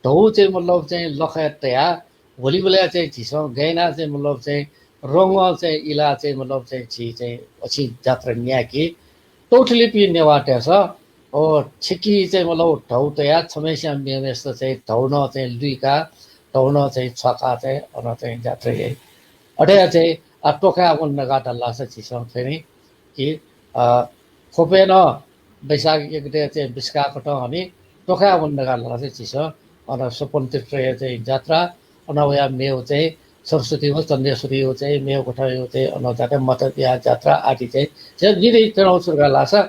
धौ चाहिँ मतलब चाहिँ लखय् तयाः, होलीबलय् चाहिँ झीसं गय् यानाः चाहिँ मतलब चाहिँ रंगं चाहिँ इलाः चाहिँ मतलब चाहिँ झी चाहिँ अछि जात्रा न्यायेकी। तौथलीपिं नेवाःतय्‌सं, अ, छेँकी चाहिँ मतलब धौ तयाः छम्हस्यां मेम्हय्‌सित चाहिँ धौ नं चाहिँ लुइकाः, धौ नं चाहिँ छ्वाकाः चाहिँ अन चाहिँ जात्रा याइ। अथे चाहिँ, अ, तोखाय् वन धकाः धाल धाःसा झीसं चाहिँ नि कि, अ, ख्वपय् नं वैशाख एक गते चाहिँ बिस्का कथं हनी, तोखाय् वन धकाः धाल धाःसा झीसं अन स्वपन तीर्थया चाहिँ जात्रा, अन वया मेगु चाहिँ सरस्वती व चण्डेश्वरीया चाहिँ मेगु कथंया चाहिँ अन जात्रा मतया जात्रा आदि चाहिँ झीसं जिं धयाच्वनागु छु धकाः धाल धाःसा,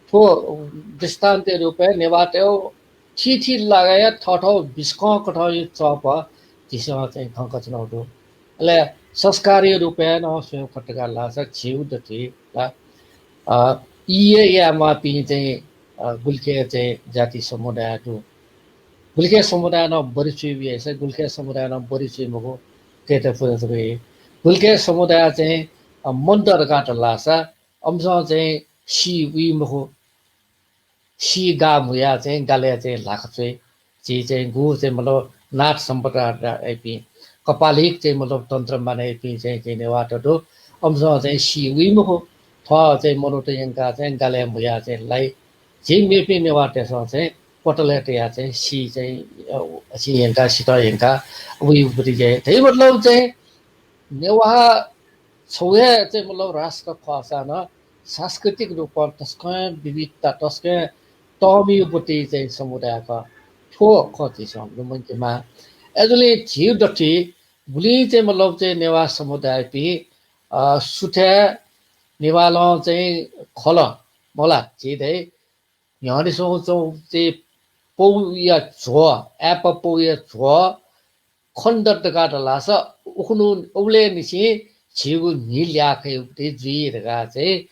थ्व दृष्टान्तया रूपय् नेवाःतय्‌गु थीथी लागाया थःथःगु बिस्कं कथंया चःपः झीसं चाहिँ खँ कयाच्वनागु दु। अले संस्कारया रूपय् नं स्वयेगु खः धकाः धाल धाःसा झीगु दथुइ ला, अ, ई हे यायेमाःपिं चाहिँ अ, गुलिखे चाहिँ जाति समुदाय दु। गुलिखे समुदाय नं बढी च्वइबी हे, गुलिखे समुदाय नं बढी च्वइ मखु, कय्‌त पुजा जक हे। गुलिखे समुदाय चाहिँ, अ, मन्त धकाः धलासा अम्सं चाहिँ सी वइ मखु। सी गाः म्हुयाः चाहिँ गालय् चाहिँ ल्हाखा च्वइ। झी चाहिँ गु चाहिँ मतलब नाथ सम्प्रदायपिं, कपालिक चाहिँ मतलब तन्त्र मानय्‌पिं चाहिँ, चाहिँ नेवाःत दु। अम्सं चाहिँ सी वइ मखु। थः चाहिँ मनूत यंकाः चाहिँ गालय् म्हुयाः चाहिँ लाइ। झी मेपिं नेवाःतय्‌सं चाहिँ कोटलय् तयाः चाहिँ सी चाहिँ, अ, सी यंकाः, सित यंकाः वइगु पति चाहिँ। धइ मतलब चाहिँ नेवाः छगू हे चाहिँ मतलब राष्ट्र खःसां नं सांस्कृतिक रूपं तसकं विविधता, तसकं तःमिगु पति चाहिँ समुदाय खः। थ्व खँ झीसं लुमंकेमाः। अय्‌जूगुलिं झी दथुइ गुलिं चाहिँ मतलब चाहिँ नेवाः समुदायपिं, अ, सुथय् नेवालं चाहिँ खल मला झी धइ न्ह्यःने स्वंगु चाहिँ पौया झ्व, apple पौया झ्व खने दत धकाः धलासा उखुन्हु उबलय्‌निसें झीगु न्हि ल्याः खइगु पति जुइ धकाः चाहिँ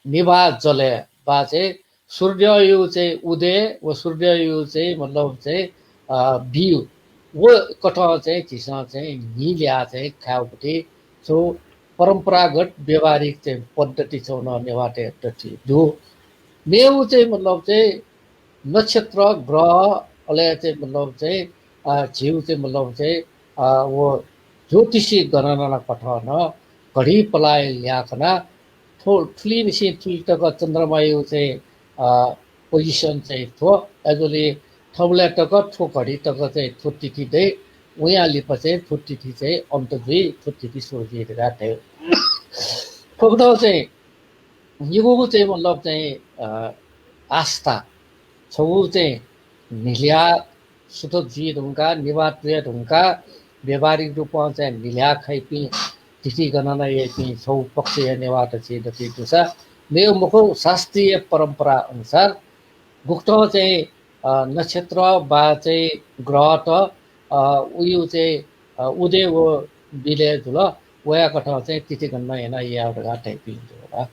निभाः जलय् वा चाहिँ सूर्ययागु चाहिँ उदय व सूर्ययागु चाहिँ मतलब चाहिँ, अ, बियु व कथं चाहिँ झीसं चाहिँ न्हि ल्याः चाहिँ खायेगु पति छगू परम्परागत व्यावहारिक चाहिँ पद्धति छगू नं नेवाःतय् दथुइ दु। मेगु चाहिँ मतलब चाहिँ नक्षत्र, ग्रह, अले चाहिँ मतलब चाहिँ, अ, झीगु चाहिँ मतलब चाहिँ, अ, व ज्योतिषी गणना कथं नं घडी पलाः ल्याः खनाः थ्व थुलिंनिसें थुलि तक चन्द्रमायागु चाहिँ, अ, position चाहिँ थ्व। अय्‌जूगुलिं थुबलय् तक थ्व घडी तक चाहिँ थ्व तिथि दइ, वयां लिपा चाहिँ थ्व तिथि चाहिँ अन्त जुइ, थ्व तिथि सुरु जुइ धकाः धाइ। थुकथं चाहिँ निगूगु चाहिँ मतलब चाहिँ, अ, आस्था, छगू चाहिँ न्हि ल्याः सुथ जुइ धुंकाः, निभाः तुये धुंकाः, व्यावहारिक रूपं चाहिँ न्हि ल्याः खइपिं, तिथि गणना याइपिं छगू पक्षया नेवाःत झी दथुइ दुसा, मेगु मखु, शास्त्रीय परम्परा अनुसार गुकथं चाहिँ, अ, नक्षत्र वा चाहिँ ग्रहत, अ, उयु चाहिँ, अ, उदय व विलय जुल, वया कथं चाहिँ तिथि गणना याना यायेगु धकाः धाइपिं दु।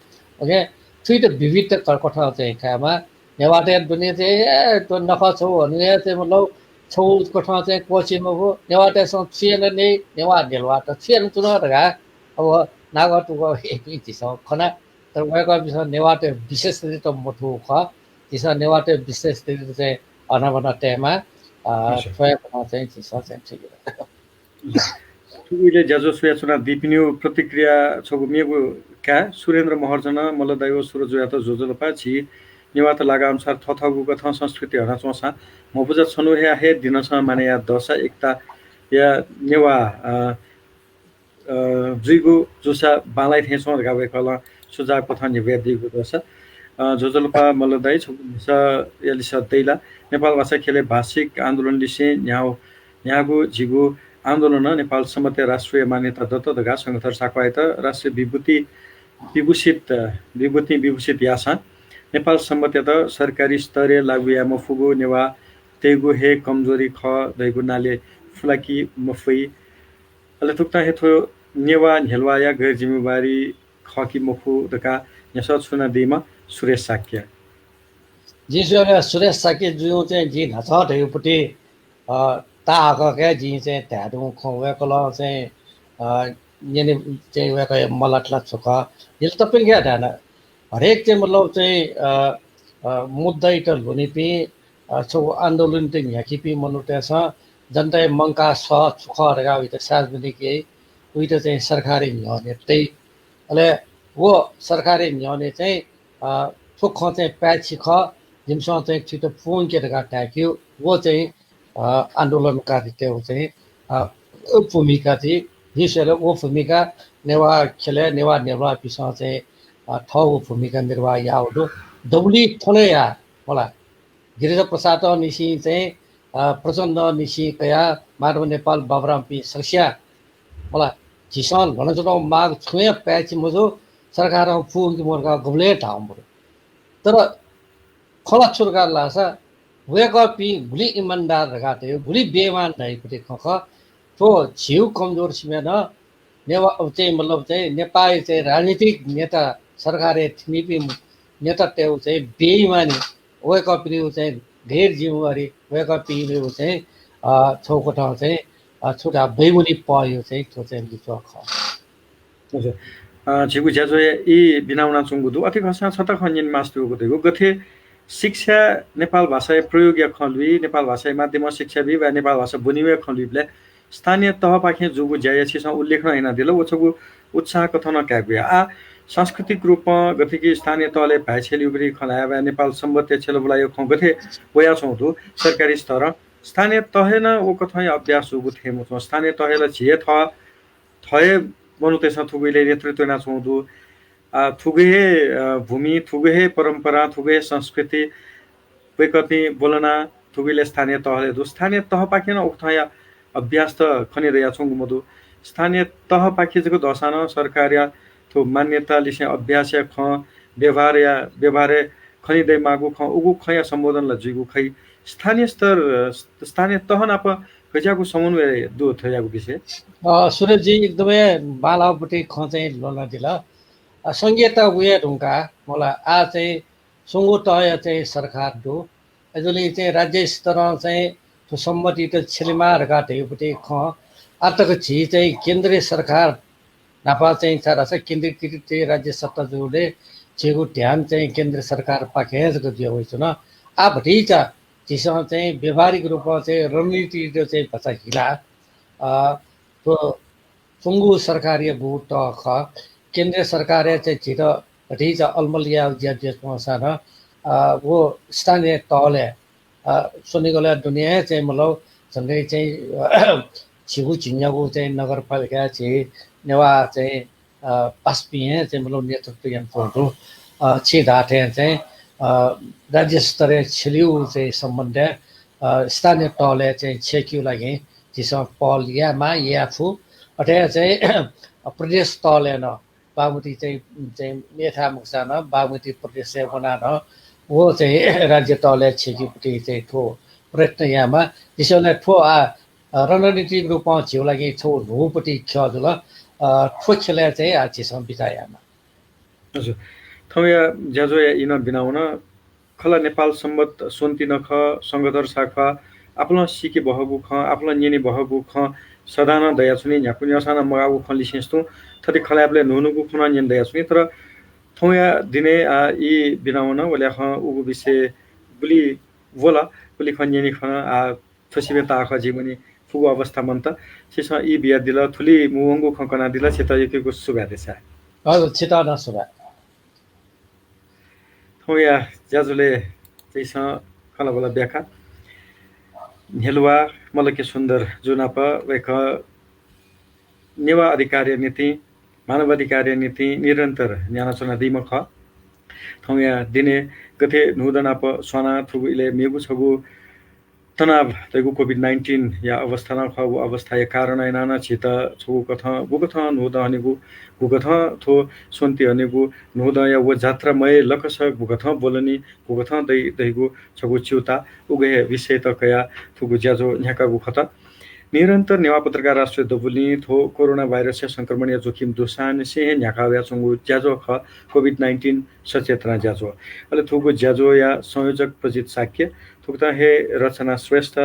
OK, थुइत विविध क-, कथं चाहिँ खायेमाः। नेवाःतय् दुने चाहिँ, ए, थ्व नखः छगू हनेगु हे चाहिँ मतलब छगू कथं चाहिँ क्वःछी मखु। नेवाःतय्‌सं छु याना न्ह्यइ, नेवाः न्ह्यलुवाःत छु याना च्वन धकाः अब नागः तुगः याइपिं झीसं खना। तर वय्‌कःपिन्सं नेवाःतय् विशेष रीत मथूगु खः। झीसं नेवाःतय् विशेष रीत चाहिँ हनाबना तयेमाः, अ, निश्चय। थ्व हे खँ चाहिँ झीसं चाहिँ ठीक। थुगु इलय् ज्याझ्वः स्वयाच्वनादीपिनिगु प्रतिक्रिया छगू मेगु काय् सुरेन्द्र महर्जनं मल्ल दाइ व सुरज जुयात ज्वजलपा। झी नेवाःत लागा अनुसार थःथःगु कथं संस्कृति हनाच्वंसां म्हपुजा छन्हु हे, हे दिनसं मानय् याः दःसा एकताया नेवाः, अ, अ, जुइगु जूसा बांलाइ थें च्वं धकाः वय्‌कलं सुझाव कथं न्ह्यब्वयादीगु दःसा, अ, ज्वजलपा मल्ल दाइ, छगू लिसः, या लिसः दइ ला? नेपाल भाषा ख्यलय् भाषिक आन्दोलन लिसें न्ह्याः, न्ह्याःगु झीगु आन्दोलनं नेपाल संवतया राष्ट्रिय मान्यता दत धकाः शंखधर साख्वाःयात राष्ट्रिय विभूति विभूषित, विभूतिं विभूषित याःसां नेपाल संवतयात सरकारी स्तरय् लागू याये मफुगु, नेवाःतय्‌गु हे कमजोरी खः धइगु नाले फुलाकी मफइ। अले थुकथं हे थ्व नेवाः न्ह्यलुवाःया गैर जिम्मेवारी खः कि मखु धकाः न्ह्यसः छुनादीम्ह सुरेश शाक्य। जिं स्वयेबलय् सुरेश शाक्य जुं चाहिँ जिं न्हाचः धयागु पति, अ, ताःहाकःके जिं चाहिँ धाये धुंगु खँ वय्‌कलं चाहिँ, अ, न्यने चाहिँ वय्‌कःया मलात ला छु खः। जिं तप्यंक हे धायेन। हरेक चाहिँ मतलब चाहिँ, अ, अ, मुद्दायात ल्ह्वनीपिं, अ, छगू आन्दोलनयात न्ह्याकीपिं मनूतय्‌सं जनताया मंकाः सः छु खः धकाः उइत सार्वजनिक याइ, उइत चाहिँ सरकारया न्ह्यःने तइ। अले व सरकारया न्ह्यःने चाहिँ, अ, थ्व खँ चाहिँ पाय्‌छि खः, जिमिसं चाहिँ थुइत पूवंके धकाः धायेकेगु व चाहिँ, अ, आन्दोलनकारीतय्‌गु चाहिँ, अ, भूमिका जुइ। जिं स्वयेबलय् व भूमिका नेवाः ख्यलय् नेवाः न्ह्यलुवाःपिन्सं चाहिँ, अ, थःगु भूमिका निर्वाह याःगु दु। दबुलिइ थन हे मला गिरिजा प्रसादंनिसें चाहिँ, अ, प्रचण्डंनिसें कयाः माधव नेपाल बाबुरामपिं सकसियां मला झीसं ल्ह्वनाच्वनागु माग छुं हे पाय्‌छि मजू, सरकारं पूवंके मखु धकाः गुबलें धाःगु मदु। तर खँ ला छु धकाः धाःसा वय्‌कःपिं गुलि इमान्दार धकाः धाइ, गुलि बेइमान धाइगु पति खँ खः। थ्व झीगु कमजोर सिबें नं नेवाः, अब चाहिँ मतलब चाहिँ नेपाःया चाहिँ राजनीतिक नेता, सरकारय् थ्यनीपिं नेतातय्‌गु चाहिँ बेइमानी वय्‌कःपिनिगु चाहिँ गैर जिम्मेवारी, वय्‌कःपिनिगु चाहिँ, अ, छगू कथं चाहिँ, अ, छुटा बैमुनि पःयु चाहिँ थ्व चाहिँ लिच्वः खः। हजुर। अ, झीगु ज्याझ्वःया ई बिना वनाच्वंगु दु। अथे खःसां छता खँ न्यने मास्ति वःगु दु। गथे शिक्षा नेपाल भाषाया प्रयोगया खँ लुइ, नेपाल भाषाया माध्यमं शिक्षा बी वा नेपाल भाषा ब्वनीवया खँ लुइबलय् स्थानीय तहपाखें जूगु ज्याया छिसं उल्लेख नं यानादिल, व छगू उत्साह कथं नं कायेगु या। आ, सांस्कृतिक रूपं गथे कि स्थानीय तहलय् भाय् छ्यलेगुपट्टि खँ ल्हाये वा नेपाल संवत्‌या छ्यलबुलाया खँ गथे वयाच्वंगु दु, सरकारी स्तरं स्थानीय तहय् नं व कथंया अभ्यास जूगु थें मच्वं। स्थानीय तहय् ला झी हे थः, थः हे मनूतय्‌सं थुगु इलय् नेतृत्व यानाच्वंगु दु। आ, थुगु हे, अ, भूमि, थुगु हे परम्परा, थुगु हे संस्कृति वय्‌कःपिं ब्वलना थुगु इलय् स्थानीय तहलय् दु। स्थानीय तहपाखें नं उकथंया अभ्यास त खने दयाच्वंगु मदु। स्थानीय तहपाखे जक दःसां नं सरकारया थ्व मान्यता लिसें अभ्यासया खँ, व्यवहारया, व्यवहारय् खने दयेमाःगु खँ, उगु खँया सम्बोधन ला जुइगु खइ। स्थानीय स्तर, अ, स्थानीय तह नाप गज्याःगु समन्वय दु थज्याःगु विषय? अ, सुरेशजी एकदमै बांलाःगु खँ चाहिँ ल्हानादिल। अ, संघीयता वये धुंकाः मला आः चाहिँ स्वंगू तहया चाहिँ सरकार दु। अय्‌जूगुलिं चाहिँ राज्य स्तरं चाहिँ थ्व सम्बन्धित छ्यलेमाः धकाः धयागुपट्टि खँ आः तक झी चाहिँ केन्द्रीय सरकार न्हापा चाहिँ छाय्‌धाःसा केन्द्रीकृत चाहिँ राज्य सत्ता जूगुलिं झीगु ध्यान चाहिँ केन्द्र सरकारपाखें जक जुया वइच्वन। आः भतिचा झीसं चाहिँ व्यावहारिक रूपं चाहिँ रणनीतियात चाहिँ भचा हिला, अ, थ्व स्वंगू सरकारयागु तह खः। केन्द्रीय सरकारं चाहिँ झीत भतिचा अलमल यायेगु ज्या जुयाच्वंसां नं, अ, व स्थानीय तहलय्, अ, स्वनिगलय् दुने हे चाहिँ मला झन्डै चाहिँ, अ, झीगु झिंन्यागू चाहिँ नगरपालिकाय् झी नेवाः चाहिँ, अ, पासापिं हे चाहिँ मला नेतृत्व यानाच्वंगु दु। अ, छिं धाःथें चाहिँ, अ, राज्य स्तरय् छ्यलेगु चाहिँ सम्बन्धय्, अ, स्थानीय तहलय् चाहिँ छ्यलेकेगु लागि झीसं पहल यायेमाः, याये फु। अथे हे चाहिँ प्रदेश तहलय् नं बागमती चाहिँ, चाहिँ मेथाय् मखुसां नं बागमती प्रदेशय् वनाः नं व चाहिँ राज्य तहलय् छ्यलेकेगुपट्टि चाहिँ थ्व प्रयत्न यायेमाः। झीसं ला थ्व आः, अ, रणनीतिक रूपं झीगु लागि छगू न्हूपट्टि ख्यः जुल। अ, थ्व ख्यलय् चाहिँ आः झीसं बिचाः यायेमाः। हजुर। थौंया ज्याझ्वःया ई नं बिना वन। खला नेपाल संवत् स्वन्ति नखः, संघधर साख्वाः, आपालं सीके बहःगु खँ, आपालं न्यने बहःगु खँ सदां नं दयाच्वनी, न्ह्याक्व न्यंसां नं मगाःगु खँ लिसें तुं थथे खँ ल्हायेबलय् न्हू न्हूगु खँ नं न्यने दयाच्वनी। तर थौंया दिनय् आः ई बिना वन, व ल्याखं उगु विषय गुलि वल, गुलि खँ न्यने खन, आः थ्व सिबें ताःखः जुइ मनि, फुगु अवस्था मन्त। छिसं ई बियादिल, थुलि मुंवंगु खँ कनादिल, छितः यक्व यक्व सुभाय् देछाये। हजुर, छितः नं सुभाय्। थौंया ज्याझ्वलय् झीसं खँल्हाबल्हा ब्याखा न्ह्यलुवाः मल्ल के सुन्दर जु नाप वय्कः नेवाः अधिकारया निंतिं, मानवाधिकारया निंतिं निरन्तर न्ह्यानाच्वनादीम्ह खः। थौंया दिनय् गथे न्हूदँ नाप स्वानाः थुगु इलय् मेगु छगू तनाव धइगु COVID nineteen या अवस्था नं खः। व अवस्थाया कारणं यानाः नं झीत छगू कथं, गुकथं न्हूदँ हनेगु, गुकथं थ्व स्वन्ति हनेगु, न्हूदँया व जात्रामय लकस गुकथं ब्वलनी, गुकथं दइ धइगु छगू च्यूताः, उगु हे विषयत कयाः थुगु ज्याझ्वः न्ह्याकागु खः। निरन्तर नेवाः पत्रकार राष्ट्रिय दबुलिं थ्व कोरोना भाइरसया संक्रमणया जोखिम दुसांनिसें हे न्ह्याका वयाच्वंगु ज्याझ्वः खः COVID nineteen सचेतना ज्याझ्वः। अले थुगु ज्याझ्वःया संयोजक प्रजित शाक्य, थुकथं हे रचना श्रेष्ठ,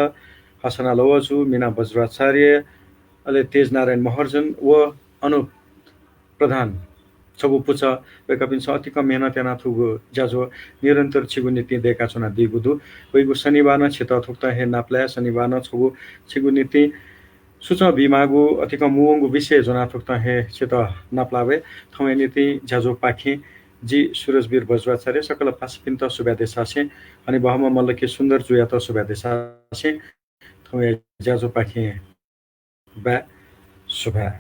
हसना लवजु, मीना बज्राचार्य, अले तेजनारायण महर्जन व अनुप प्रधान छगू पुचः, वय्कःपिन्सं अतिकं मेहनत यानाः थुगु ज्याझ्वः निरन्तर छिगु निंतिं दय्काच्वनादीगु दु। वइगु शनिबार नं छितः थुकथं हे नापलाये, शनिबार नं छगू छिगु निंतिं सुचं बीमाःगु अतिकं मुंवंगु विषय ज्वनाः थुकथं हे छितः नापलाः वये। थौंया निंतिं ज्याझ्वःपाखें जि सुरजवीर बज्राचार्य सकल पासापिन्त सुभाय् देछासें, हनेबहःम्ह मल्ल के सुन्दर जुयात सुभाय् देछासें थौंया ज्याझ्वःपाखें बाय् सुभाय्।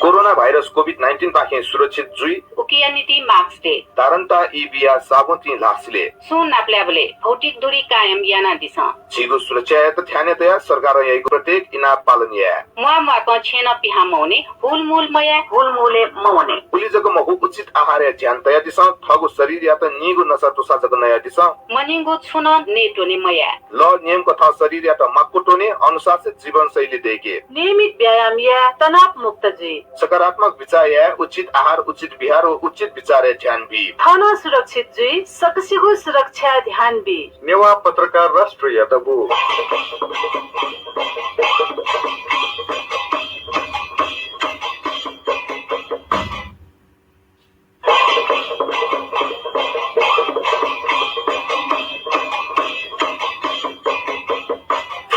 कोरोना भाइरस COVID nineteen तिनिपाखें सुरक्षित जुइ। उकिया निंतिं मास्क दे। धारण तया ई बिया साबुन तिनि ल्हाः सिले। सुं नापलायेबलय् भौतिक दूरी कायम यानादिसँ। झीगु सुरक्षायात ध्यानय् तयाः सरकारं याइगु प्रत्येक इनाप पालन याये। म्वाः म्वाकं छेँनं पिहां मवने, हुलमुल मयाये, हुलमुलय् मवने। उलि जक मखु, उचित आहारया ध्यान तयादिसँ। थःगु शरीरयात नीगु नसा तुसा जक नयादिसँ। मनीगु छुं नं नयेत्वने मयाये। लः नियम कथं शरीरयात माक्व त्वने, अनुशासित जीवनशैली दय्के। नियमित व्यायाम याये, तनाव मुक्त जुइ। सकारात्मक विचार याये, उचित आहार, उचित विहार व उचित विचारय् ध्यान बी। थः नं सुरक्षित जुइ, सकसिगु सुरक्षाय् ध्यान बी। नेवाः पत्रकार राष्ट्रिय दबू।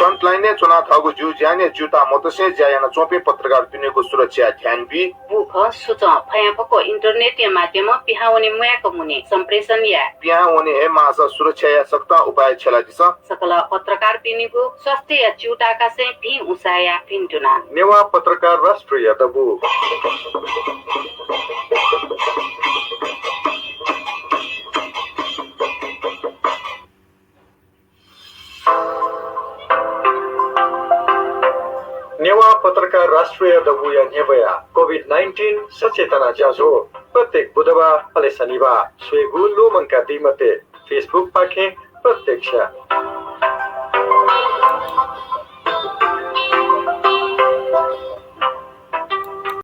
फ्रन्टलाइनय् च्वनाः थःगु ज्यू ज्यानया ज्यूता मतसें ज्या यानाच्वंपिं पत्रकारपिनिगु सुरक्षाय् ध्यान बी। बुखँ, सुचं, फयांफक्व इन्टरनेटया माध्यमं पिहां वने म्वायेक मुने, सम्प्रेषण याये। पिहां वने हे माःसा सुरक्षाया सकतां उपाय छ्यलादिसँ। सकल पत्रकारपिनिगु स्वास्थ्यया च्यूताकासें भिं उसाँय्या भिन्तुना। नेवाः पत्रकार राष्ट्रिय दबू। नेवाः पत्रकार राष्ट्रिय दबूया न्ह्यब्वया COVID nineteen सचेतना ज्याझ्वः प्रत्येक बुधबार अले शनिबार स्वयेगु लुमंकादी मते। Facebook पाखें प्रत्यक्ष।